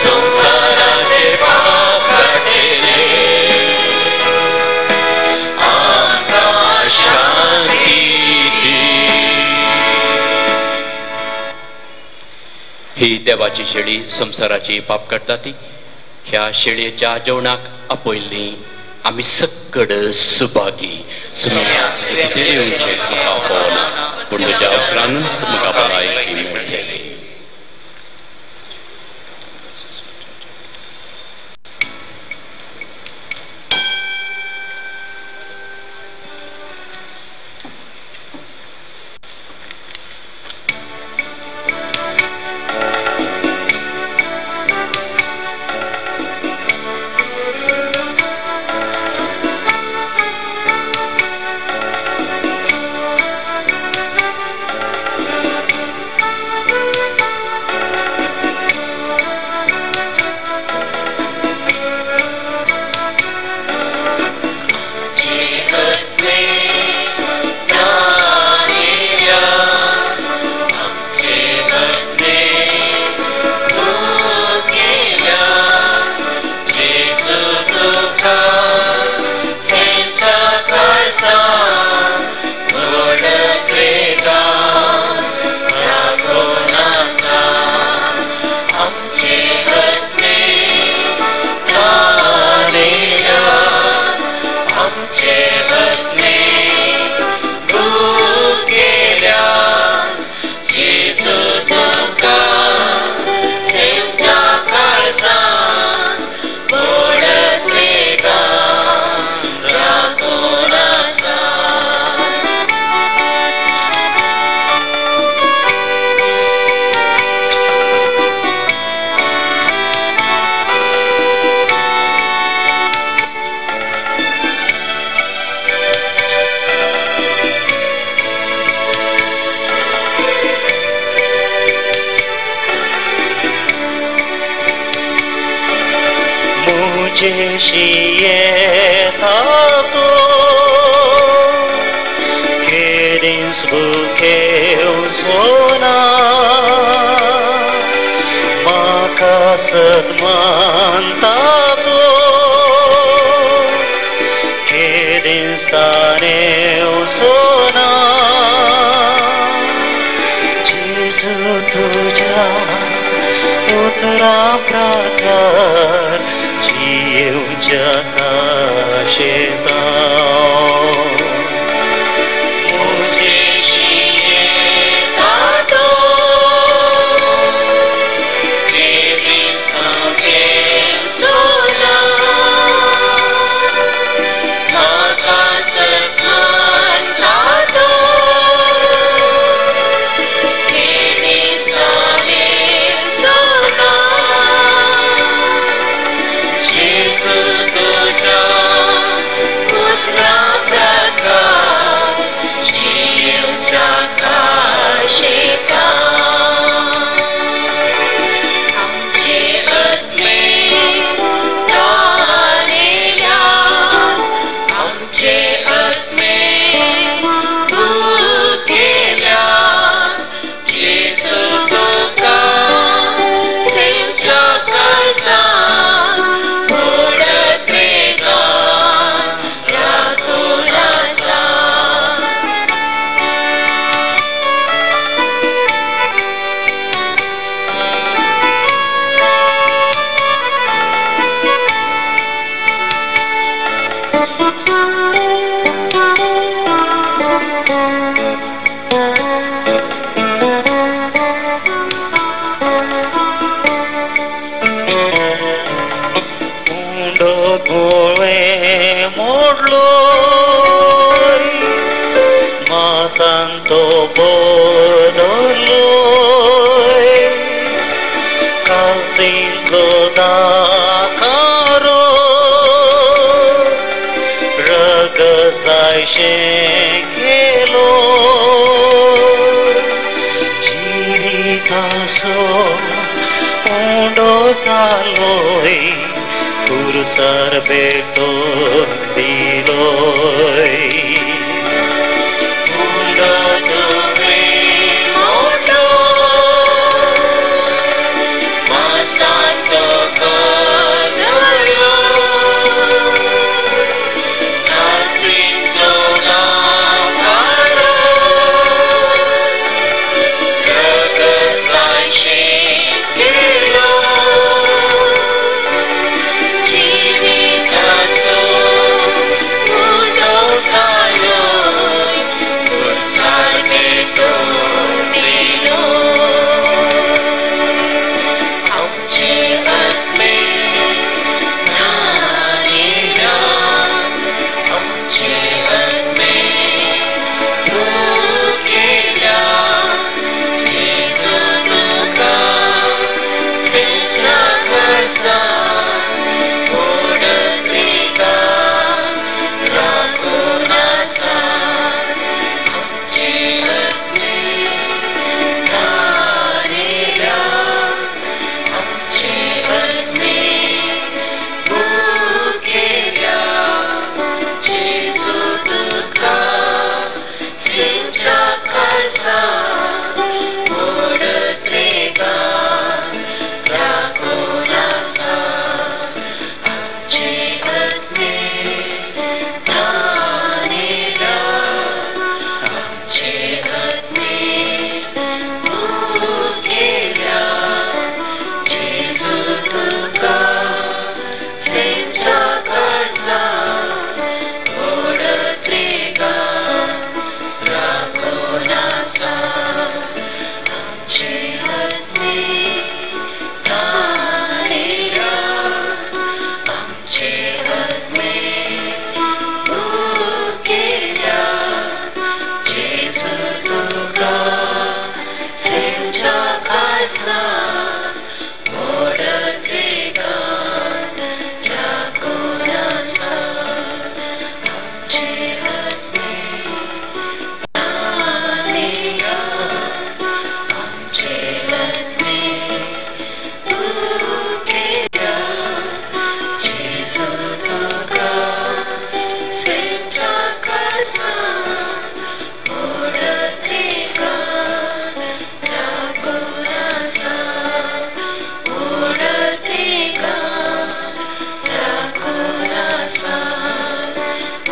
संसाराचे पाप काडटले आमकां शांती दी. ही देवाची शेळी संवसाराची पाप काडटा ती ह्या शेळयेच्या जेवणाक आपयल्ली आमी सक्कड सुभागी. पूण तुज्या उपरांतच म्हाका भलायकी मेळटली. Jesus, तो बनलोय कासिलो दाकारो रगसायशें केलो जिविताचो उंडो जालोय कुर्सार भेटोवन दिलोय उंडो तुवें मोडलो मासांतो बदललो कासिलो दाकारो रगसायशें केलो जिविताचो उंडो जालोय कुर्सार भेटोवन दिलो आमचे आत्मे नारिया आमचे आत्मे भुकेल्या जेजू तुका सेंच्या काळजान ओडत्रेगा राखून आसा आमचे आत्मे नारिया आमचे आत्मे भुकेल्या जेजू तुका सेंच्या काळजान ओडत्रेगा राखून आसा आमचे आत्मे नारिया आमचे आत्मे भुकेल्या जेजू तुका सेंच्या काळजान ओडत्रेगा राखून आसा आमचे आत्मे नारिया आमचे आत्मे भुकेल्या जेजू तुका सेंच्या काळजान ओडत्रेगा राखून आसा आमचे आत्मे नारिया आमचे आत्मे भुकेल्या जेजू तुका सेंच्या काळजान ओडत्रेगा राखून आसा ओडत्रेगा राखून आसा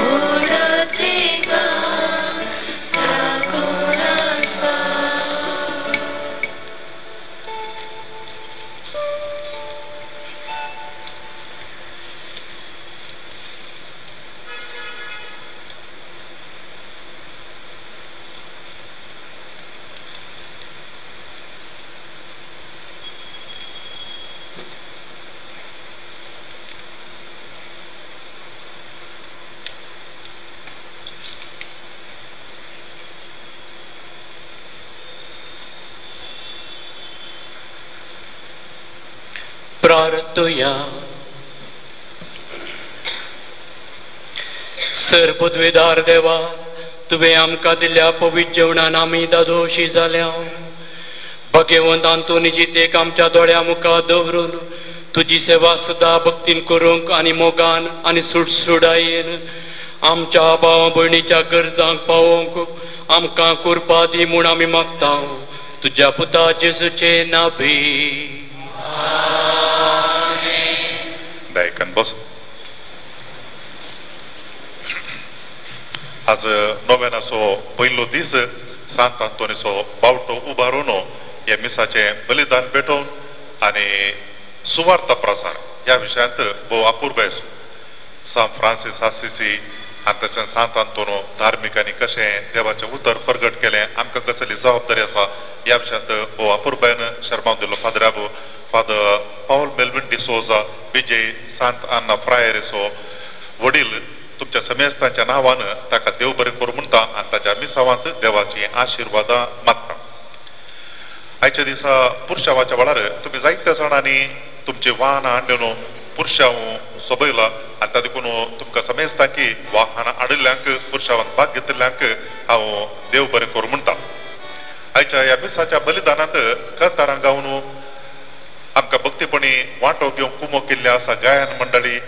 ओडत्रेगा राखून आसा. प्रार्थुया. सर पदवेदार देवा, तुवें आमकां दिल्ल्या पवित्र जेवणान आमी दादोशी जाल्या. भगवंत आंतोनीची देख आमच्या दोळ्या मुखार दवरून तुजी सेवा सदां भक्तीन करूंक आनी मोगान आनी सुडसुडायेन आमच्या भाव भयणीच्या गरजांक पावोवंक आमकां कृपा दी म्हूण आमी मागता तुज्या पुता जेजूचे नांवी. दायकन बस. आज नोवेनाचो पयलो दीस सांत आंतोनीचो बावटो उबारून हे मिसाचें बलिदान भेटोवन आनी सुवार्ता प्रसार ह्या विशयांत भोव अपुरबाय सांत फ्रांसीस आसिसी आनी तशें सांत आंतोनो धार्मिकांनी कशें देवाचें उतर प्रगट केलें, आमकां कसली जबाबदारी आसा ह्या विशयांत भोव अपुरबायन शर्माव दिलो फादराबो फादर पावल मेल्विन डिसोजा विजय सांत आन्ना फ्रायरेचो वडील तुमच्या समेस्तांच्या नांवान ताका देव बरें करूं म्हणटा आनी ताच्या मिसावांत देवाची आशिर्वादां मागता. आयच्या दिसा पुरशावाच्या वेळार तुमी जायत्या जाणांनी तुमची वाहनां हाडून पुरशांव सोबयला आनी ता देखून तुमकां समेस्तां की वाहनां हाडिल्ल्यांक पुरशावान भाग घेतिल्ल्यांक हांव देव बरें करूं म्हणटा. आयच्या ह्या मिसाच्या बलिदानांत करतारां गावन आमकां भक्तीपणी वांटो घेवंक कुमो केल्ले आसा गायन मंडळी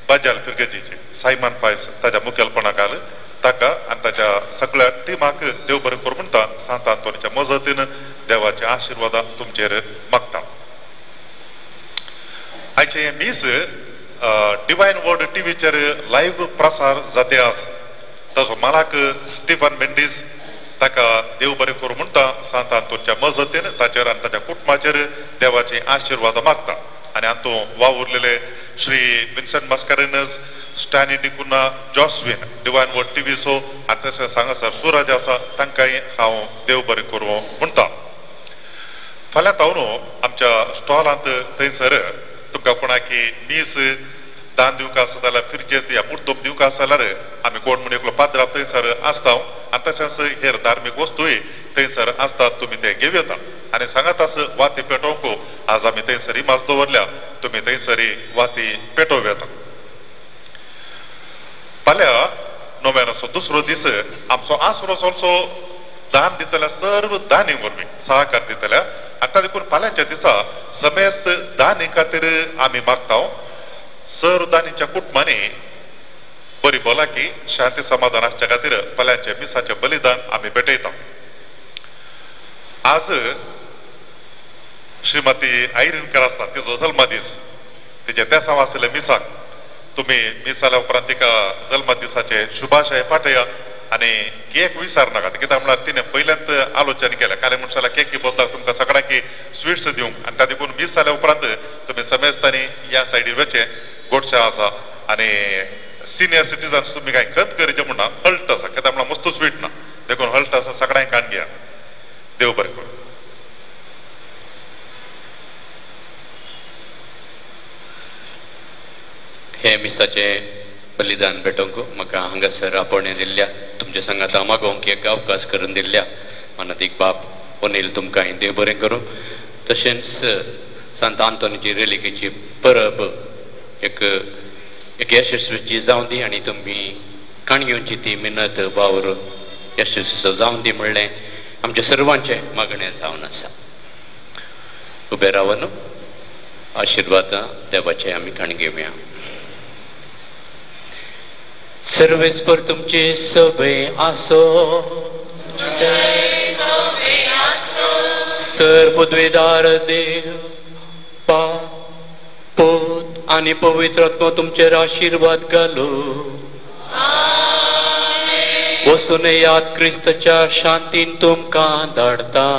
बाजाल फिरगेजीचे सायमान पायस ताच्या मुखेलपणा घाल ताका आनी ताच्या सगळ्या टिमाक देव बरें करूं म्हणटा. सांत आंतोनीच्या मजतीन देवाचे आशिर्वादां तुमचेर मागता. आयचें हें मीस डिवायन वर्ड टिव्हीचेर लायव्ह प्रसार जाते आसा. ताचो मालक स्टीफन मेंडीस ताका देव बरें करूं म्हणटा. सांत आंतोनीच्या मजतीन ताचेर आनी ताच्या कुटुंबाचेर देवाचे आशिर्वाद मागता. आनी हातूंत वावुरलेले Shri Vincent Mascarenhas, Stanley D'Cunha, Joswin divine word टिव्हीचो आनी तशेंच हांगासर सुरज आसा तांकांय हांव देव बरें करूं म्हणटा. फाल्यां तावन आमच्या स्टॉलांत थंयसर तुमकां कोणाकी मीस दान दिवंक आसा जाल्यार फिरजेत या मुर्दोप दिवंक आसा जाल्यार आमी कोण म्हण एकलो पाद्राप थंयसर आसता आनी तशेंच हेर धार्मीक वस्तूय थंयसर आसतात, तुमी ते घेवं येता. आनी सांगात आस वाती पेटोवंक आज आमी थंयसर इमाज दवरल्या, तुमी थंयसर वाती पेटोवं येता. फाल्यां नोव्यानाचो दुसरो दीस आमचो आसरो चलचो दान दितल्या सर्व दानी वरवीं सहकार दितल्या. आतां देखून फाल्यांच्या दिसा समेस्त दानी खातीर आमी मागता. सर्व दानीच्या कुटुंबांनी बरी भलायकी शांती समाधान आसच्या खातीर फाल्यांच्या मिसाचें बलिदान आमी भेटयता. आज श्रीमती आयरीन आसता तिचो जल्मदीस, तिचे तेसांव आशिल्ले मिसाक तुमी मीस जाल्या उपरांत तिका जल्मदिसाचे शुभाशय पाठया आनी केक विसर नाका. कित्याक म्हळ्यार तिणें पयल्यांत आलोचन केलें काल म्हणशाला केकी बदलाक तुमकां सगळ्यांकी स्विट्स दिवंक आनी ता देखून मीस जाल्या उपरांत तुमी समेस्तांनी ह्या सायडीर वचचें. गोडशें आसा आनी सिनियर सिटीजन्स तुमी कांय खत करचें म्हणना, हल्ट आसा कित्याक म्हळ्यार मस्तू स्वीट ना देखून हल्ट आसा सगळ्यांक काण घेया. देव बरें करूं. हे मिसाचें बलिदान भेटोवंक म्हाका हांगासर आपोवणें दिल्ल्या तुमच्या सांगाता मागोवंक एक अवकाश करून दिल्ल्या मानादीक बाप अनिल तुमकां देव बरें करूं. तशेंच सांत आंतोनीची रेलिकेची परब एक एक यशस्वीची जावं दी आनी तुमी काणयेची ती मिनत वावर यशस्वी जावं दी म्हणलें आमच्या सर्वांचें मागणें जावन आसा. उबे रावन आशिर्वाद देवाचे आमी काणी घेवया. सर्वेस्पर तुमचे सवे आसो, सर पदवेदार देव बाप पूत आनी पवित्र आत्मा तुमचेर आशिर्वाद घालू. वसून याद क्रिस्तच्या शांतीन तुमकां धाडता.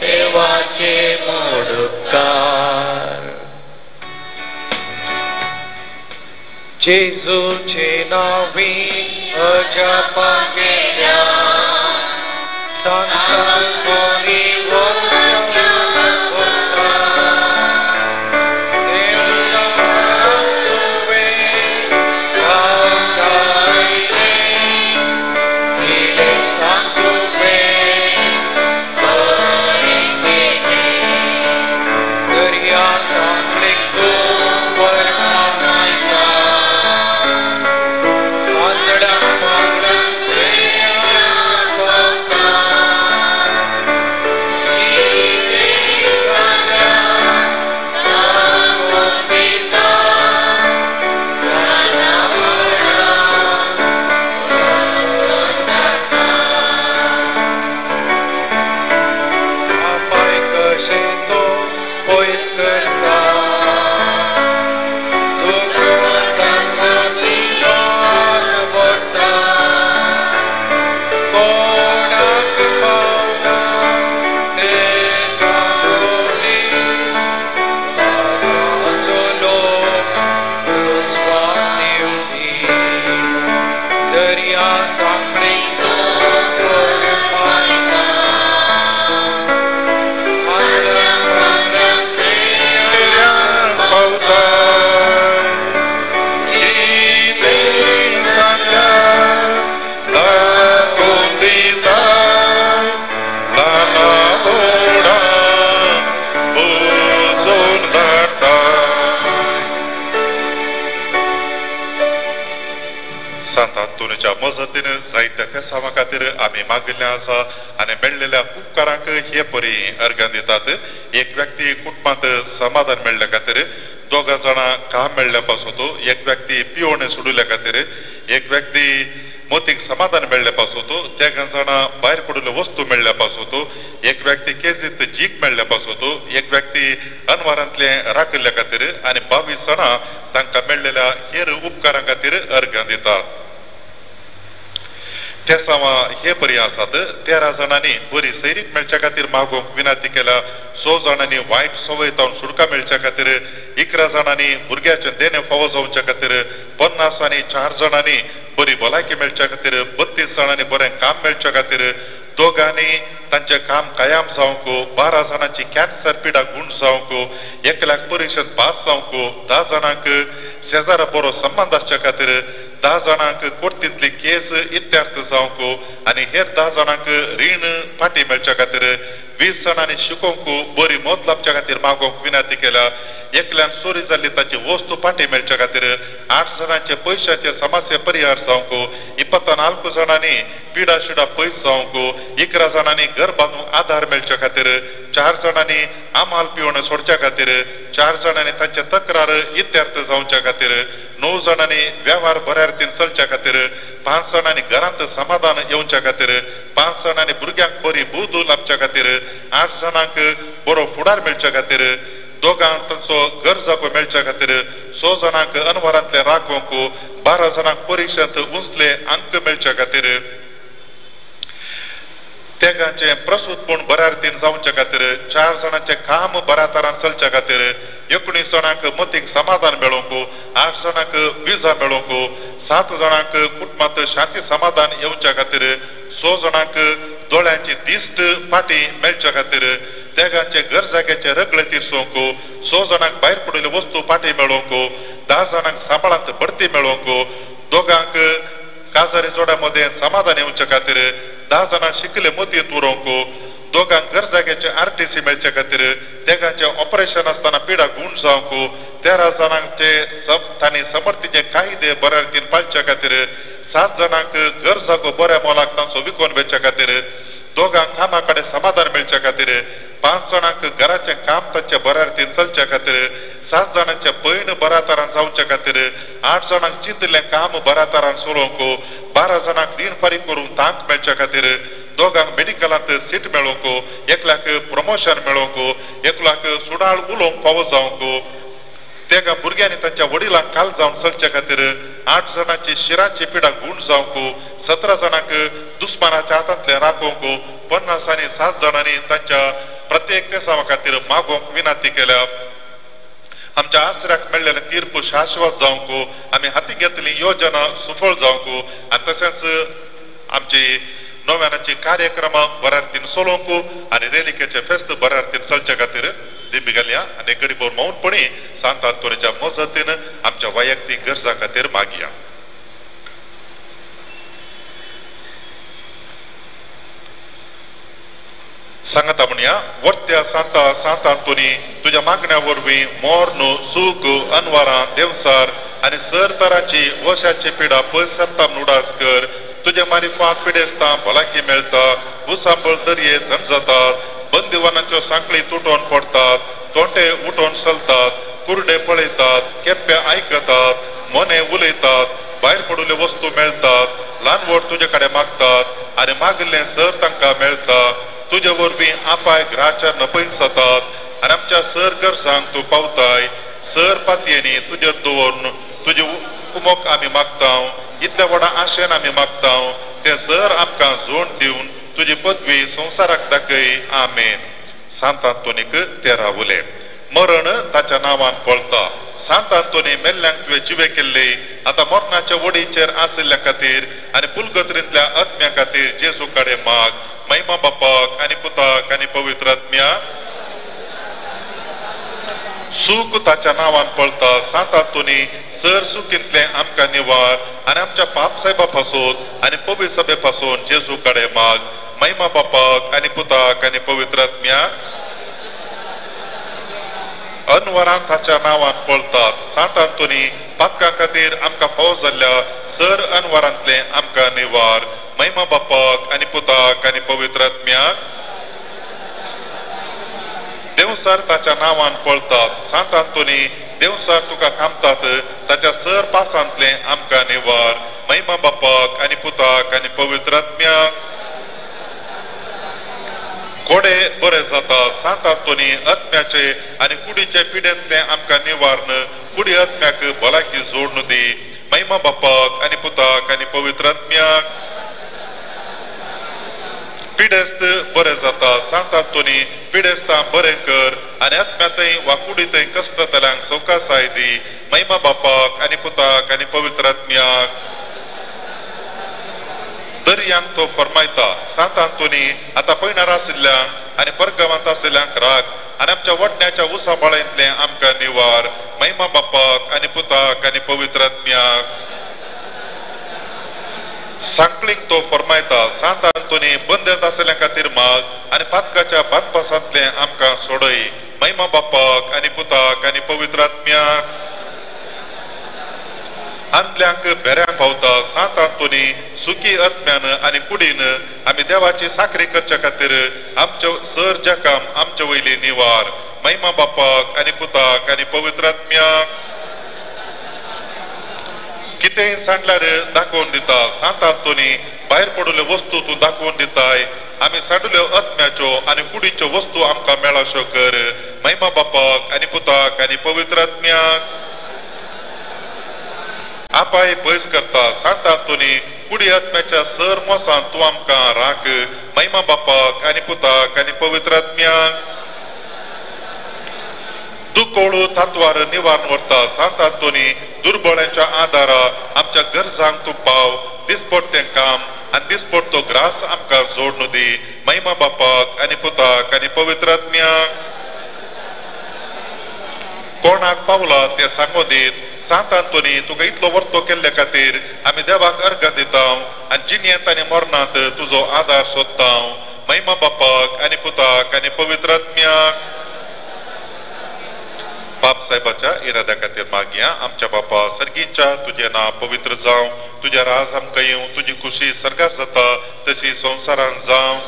देवाचे मोडकार जेजूचे नावी अजापा केल्या सांतांतोनी आंतोनीच्या मजतीन जायत्या तेसांवा खातीर आमी मागिल्लें आसा आनी मेळ्ळेल्या उपकारांक हे परी अर्गां दितात. एक व्यक्ती कुटुंबांत समाधान मेळ्ळ्या खातीर, दोगां जाणां काम मेळ्ळ्या पासून, एक व्यक्ती पिवणे सोडिल्ल्या खातीर, एक व्यक्ती मोतीक समाधान मेळ्ळ्या पासून, तेगां जाणां भायर पडिल्ल्यो वस्तू मेळ्ळ्या पासून, एक व्यक्ती केजीत जीक मेळ्ळ्या पासून, एक व्यक्ती अनवारांतले राखिल्ल्या खातीर आनी 22 जाणां तांकां मेळ्ळेल्या हेर उपकारां खातीर अर्गां दितात. तेसांवां हे परी आसात. 13 जाणांनी बरी सैरीक मेळच्या खातीर मागूंक विनंती केल्या, 6 जाणांनी वायट संवय तावन सुटका मेळच्या खातीर, 11 जाणांनी भुरग्याचें देणें फावो जावच्या खातीर, 50 आनी 4 जाणांनी बरी भलायकी मेळच्या खातीर, 32 जाणांनी बरें काम मेळच्या खातीर, दोगांनी तांचें काम कायम जावंक, 12 जाणांची कॅन्सर पिडा गूण जावंक, 1 लाख परिशद पास जावंक, 10 जाणांक शेजारा बरो संबंद आसच्या खातीर, 10 जाणांक कोर्तींतली केस इत्यार्थ जावंक आनी हेर 10 जाणांक रीण फाटी मेळच्या खातीर, 20 जाणांनी शिकोवंक बरी मत लाबच्या खातीर मागोवंक विनंती केल्या, एकल्यान चोरी जाल्ली ताची वस्तू फाटी मेळच्या खातीर, 8 जाणांचे पयशाचे समस्या परिहार जावंक, 24 जाणांनी पिडा शिडा पयस जावंक, 11 जाणांनी घर बांदूंक आधार मेळच्या खातीर, 4 जाणांनी आमाल पिवण सोडच्या खातीर, 4 जाणांनी तांचे तक्रार इत्यार्थ जावच्या खातीर, 9 जाणांनी वेव्हार बऱ्या रितीन चलच्या खातीर, 5 जाणांनी घरांत समाधान येवच्या खातीर, 5 जाणांनी भुरग्यांक बरी बुद्द लाबच्या खातीर, 8 जाणांक बरो फुडार मेळच्या खातीर, दोगांक तांचो घर जागो मेळच्या खातीर, 6 जाणांक अनवरांतले राखोवंक, 12 जाणांक परिक्षेंत उंचले अंक मेळच्या खातीर, तेगांचें प्रसूतपण बऱ्या रितीन जावच्या खातीर, 4 जाणांचें काम बऱ्या तरान चलच्या खातीर, 19 जाणांक मतीक समाधान मेळोवंक, 8 जाणांक विजा मेळोवंक, 7 जाणांक कुटुंबांत शांती समाधान येवच्या खातीर, 6 जाणांक दोळ्यांची दिश्ट फाटी मेळच्या खातीर, तेगांचे घर जाग्याचे रगळे तिरसोवंक, 6 जाणांक भायर पडिल्ल्यो वस्तू फाटी मेळोवंक, 10 जाणांक सांबाळांत भरती मेळोवंक, दोगांक काजारी जोड्या मदें समाधान येवच्या खातीर, 10 जाणांक शिकले मतींत उरोवंक, दोगांक घर जाग्याचे आरटीसी मेळच्या खातीर, तेगांचे ऑपरेशन आसतना पिडा गूण जावंक, 13 जाणांचे तांणी समर्थीचे कायदे बऱ्या रितीन पाळच्या खातीर, 7 जाणांक घर जागो बऱ्या मोलाक तांचो विकून वेच्या खातीर, दोगांक कामा कडेन समाधान मेळच्या खातीर, 5 जाणांक घराचें काम तांचे बऱ्या रितीन चलच्या खातीर, 7 जाणांचे पयण बऱ्या तरान जावच्या खातीर, 8 जाणांक चिंतिल्लें काम बऱ्या तरान सोडोवंक, 12 जाणांक रीण फारीक करूंक तांक मेळच्या खातीर, दोगांक मेडिकलांत सीट मेळोवंक, एकल्याक प्रमोशन मेळोवंक, एकल्याक सुडाळ उलोवंक फावो जावंक, तेगा भुरग्यांनी तांच्या वडिलांक काल जावन चलच्या खातीर, 8 जाणांची शिरांची पिडा गूण जावंक, 17 जाणांक दुस्मानाच्या हातांतलें राखोवंक, 50 आनी 7 जाणांनी तांच्या प्रत्येक तेसांवा खातीर मागोवंक विनंती केल्या. आमच्या आसऱ्याक मेळ्ळेलें तीर्प शाश्वत जावंक, आमी हाती घेतली योजना सुफळ जावंक आनी तशेंच आमची नव्यानाची कार्यक्रमां बऱ्या रितीन चलोवंक आनी रेलिकेचे फेस्त बऱ्या रितीन चलच्या खातीर दिंबी घालया आनी गडीभर मौनपणी सांत आंतोनीच्या मजतीन आमच्या वैयक्तीक गरजां खातीर मागया. सांगता म्हणया, वर्त्या सांता सांत आंतोनी, तुज्या मागण्या वरवीं मोर्न, सूख, अनवारां, देवसार आनी सर तरांची वशाची पिडा पयस सरता उडास कर. तुज्या मारिफात पिडेस्तां भलायकी मेळटा, भुसांबळ दर्ये थंड जातात, बंदिवानाच्यो सांखळी तुटोवन पडटात, तोंडे उठोवन चलतात, कुरडे पळयतात, केप्पे आयकतात, मोने उलयतात, भायर पडिल्ल्यो वस्तू मेळटात, ल्हान व्हड तुजे कडेन मागतात आनी मागिल्लें सर तांकां मेळटा. तुजे वरवीं आपाय ग्रहाच्या नपयत जातात आनी आमच्या सर गरजांक तूं पावताय. सर पातयेनी तुजेर दवरून तुजे कुमोक आमी मागता, इतल्या व्हडा आशेन आमी मागता, तें सर आमकां जोड दिवन तुजी पदवी संवसाराक दाखय. आमेन. सांत आंतोनीक 13 उले. मरण ताच्या नांवान पळता. सांत आंतोनी मेल्ल्यांक तुवें जिवे केल्ले, आतां मरणाच्या वडीचेर आशिल्ल्या खातीर आनी पुलगत्रींतल्या आत्म्या खातीर जेजू कडेन माग. महिमा बापाक आनी पुताक आनी पवित्र आत्म्या. सूख ताच्या नांवान पळता. सांत आंतोनी सर सुकींतलें आमकां निवार आनी आमच्या पाप साहेबा पासून आनी पवित्र सभे पासून जेजू कडेन माग. महिमा बापाक आनी पुताक आनी पवित्र आत्म्या. अनवरान ताच्या नांवान पळतात. सांत आंतोनी पातका खातीर आमकां फावो जाल्ल्या सर अनवरांतले आमकां निवार. महिमा बापाक आनी पुताक आनी पवित्र आत्म्याक. देवसार ताच्या नांवान पळतात. सांत आंतोनी देवसार तुका खामतात ताच्या सर पासांतले आमकां निवार. महिमा बापाक आनी पुताक आनी पवित्र आत्म्याक. कोडे बरे जाता. सांत आंतोनी आत्म्याचे आनी कुडीचे पिडेंतले आमकां निवारण कुडी आत्म्याक भलायकी जोडून दी. महिमा बापाक आनी पुताक आनी पवित्र आत्म्याक. पिडेस्त बरे जाता. सांत आंतोनी पिडेस्तां बरें कर आनी आत्म्यांतय वा कुडींतय कश्टतल्यांक सवकासाय दी. महिमा बापाक आनी पुताक आनी पवित्र आत्म्याक. दर्यांक तो फरमायता. सांत आंतोनी आतां पयणार आशिल्ल्यांक आनी परगांवांत आशिल्ल्यांक राख आनी आमच्या वडण्याच्या उसा बाळेंतलें आमकां निवार. महिमा बापाक आनी पुताक आनी पवित्र आत्म्याक. सांकळीक तो फरमायता. सांत आंतोनी बंदेंत आशिल्ल्या खातीर माग आनी पातकाच्या बांदपासांतलें आमकां सोडय. महिमा बापाक आनी पुताक आनी पवित्र आत्म्याक. आंदल्यांक बेऱ्यांक पावता. सांत आंतोनी सुखी आत्म्यान आनी कुडीन आमी देवाची साखरी करच्या खातीर आमचे सर जकाम आमचे वयली निवार. महिमा बापाक आनी पुताक आनी पवित्र आत्म्याक. कितेंय सांडल्यार दाखोवन दिता. सांत आंतोनी भायर पडिल्ल्यो वस्तू तूं दाखोवन दिताय. आमी सांडल्यो आत्म्याच्यो आनी कुडीच्यो वस्तू आमकां मेळाश्यो कर. महिमा बापाक आनी पुताक आनी पवित्र आत्म्याक. आपाय पयस करता. सांत आंतोनी कुडी आत्म्याच्या सर मोसान तूं आमकां राख. महिमा बापाक आनी पुताक आनी पवित्र आत्म्याक. दुकोळू तात्वार निवारण व्हरता. सांत आंतोनी दुर्बळ्यांच्या आदारा आमच्या गरजांक तूं पाव. दिसपडटें काम आनी दिसपडटो ग्रास आमकां जोडून दी. महिमा बापाक आनी पुताक आनी पवित्र आत्म्याक. कोणाक पावला तें सांगो दीत. सांत आंतोनी तुका इतलो वर्तो केल्ले खातीर आमी देवाक अर्घ दिता आनी जिणेंत आनी मरणांत तुजो आदार सोदता. महिमा बापाक आनी पुताक आनी पवित्र आत्म्याक. बाप साहेबाच्या इराद्या खातीर मागया. आमच्या बापा सर्गीच्या तुजें नांव पवित्र जावं, तुजें राज आमकां येवं, तुजी खुशी सर्गार जाता तशी संवसारान जावं.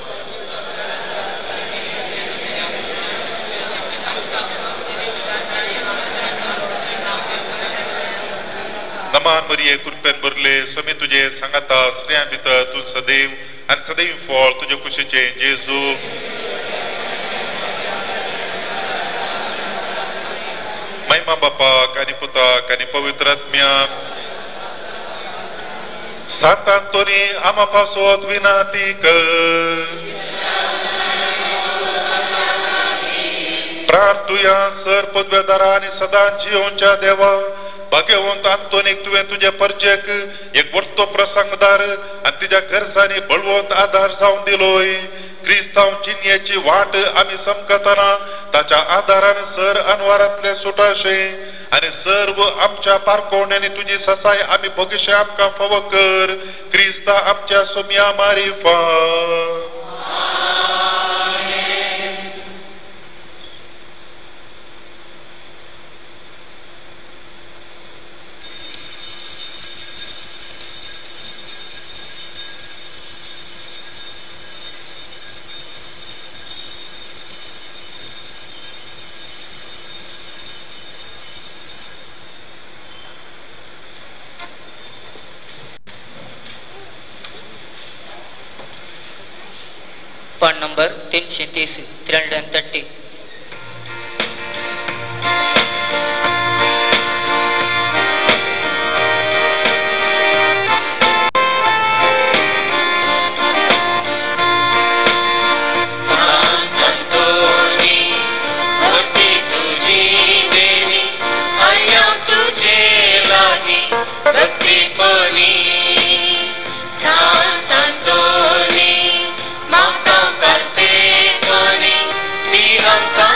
नमान मरिये कृपेन भरले, स्वामी तुजे सांगाता, स्त्रियां भितर तूं सदैव आनी सदैव फळ तुजे कुशीचें जेजू. महिमा बापाक आनी पुताक आनी पवित्र आत्म्याक. सांत आंतोनी आमा पासत विनाती कर. प्रार्थुया सर पदवेदारा आनी सदां जियोवच्या देवा, भाग्यवंत आंतोनीक तुवें तुजे परजेक एक वर्तो प्रसंगदार आनी तिज्या गरजांनी बळवंत आदार जावन दिलोय. क्रिस्तांव जिणयेची वाट आमी समकतना ताच्या आदारान सर अनवारांतले सुटाशे आनी सर्व आमच्या पारकोवण्यांनी तुजी ससाय आमी भोगशे आमकां फावो कर. क्रिस्ता आमच्या सोम्या मारिफा. पान नंबर 330, 330. सांत आंतोनी भक्ती तुजी देवी, आया तुझे लागी भक्तीपणी. सांत आंतोनी मागता करपेपणी, ती आमकां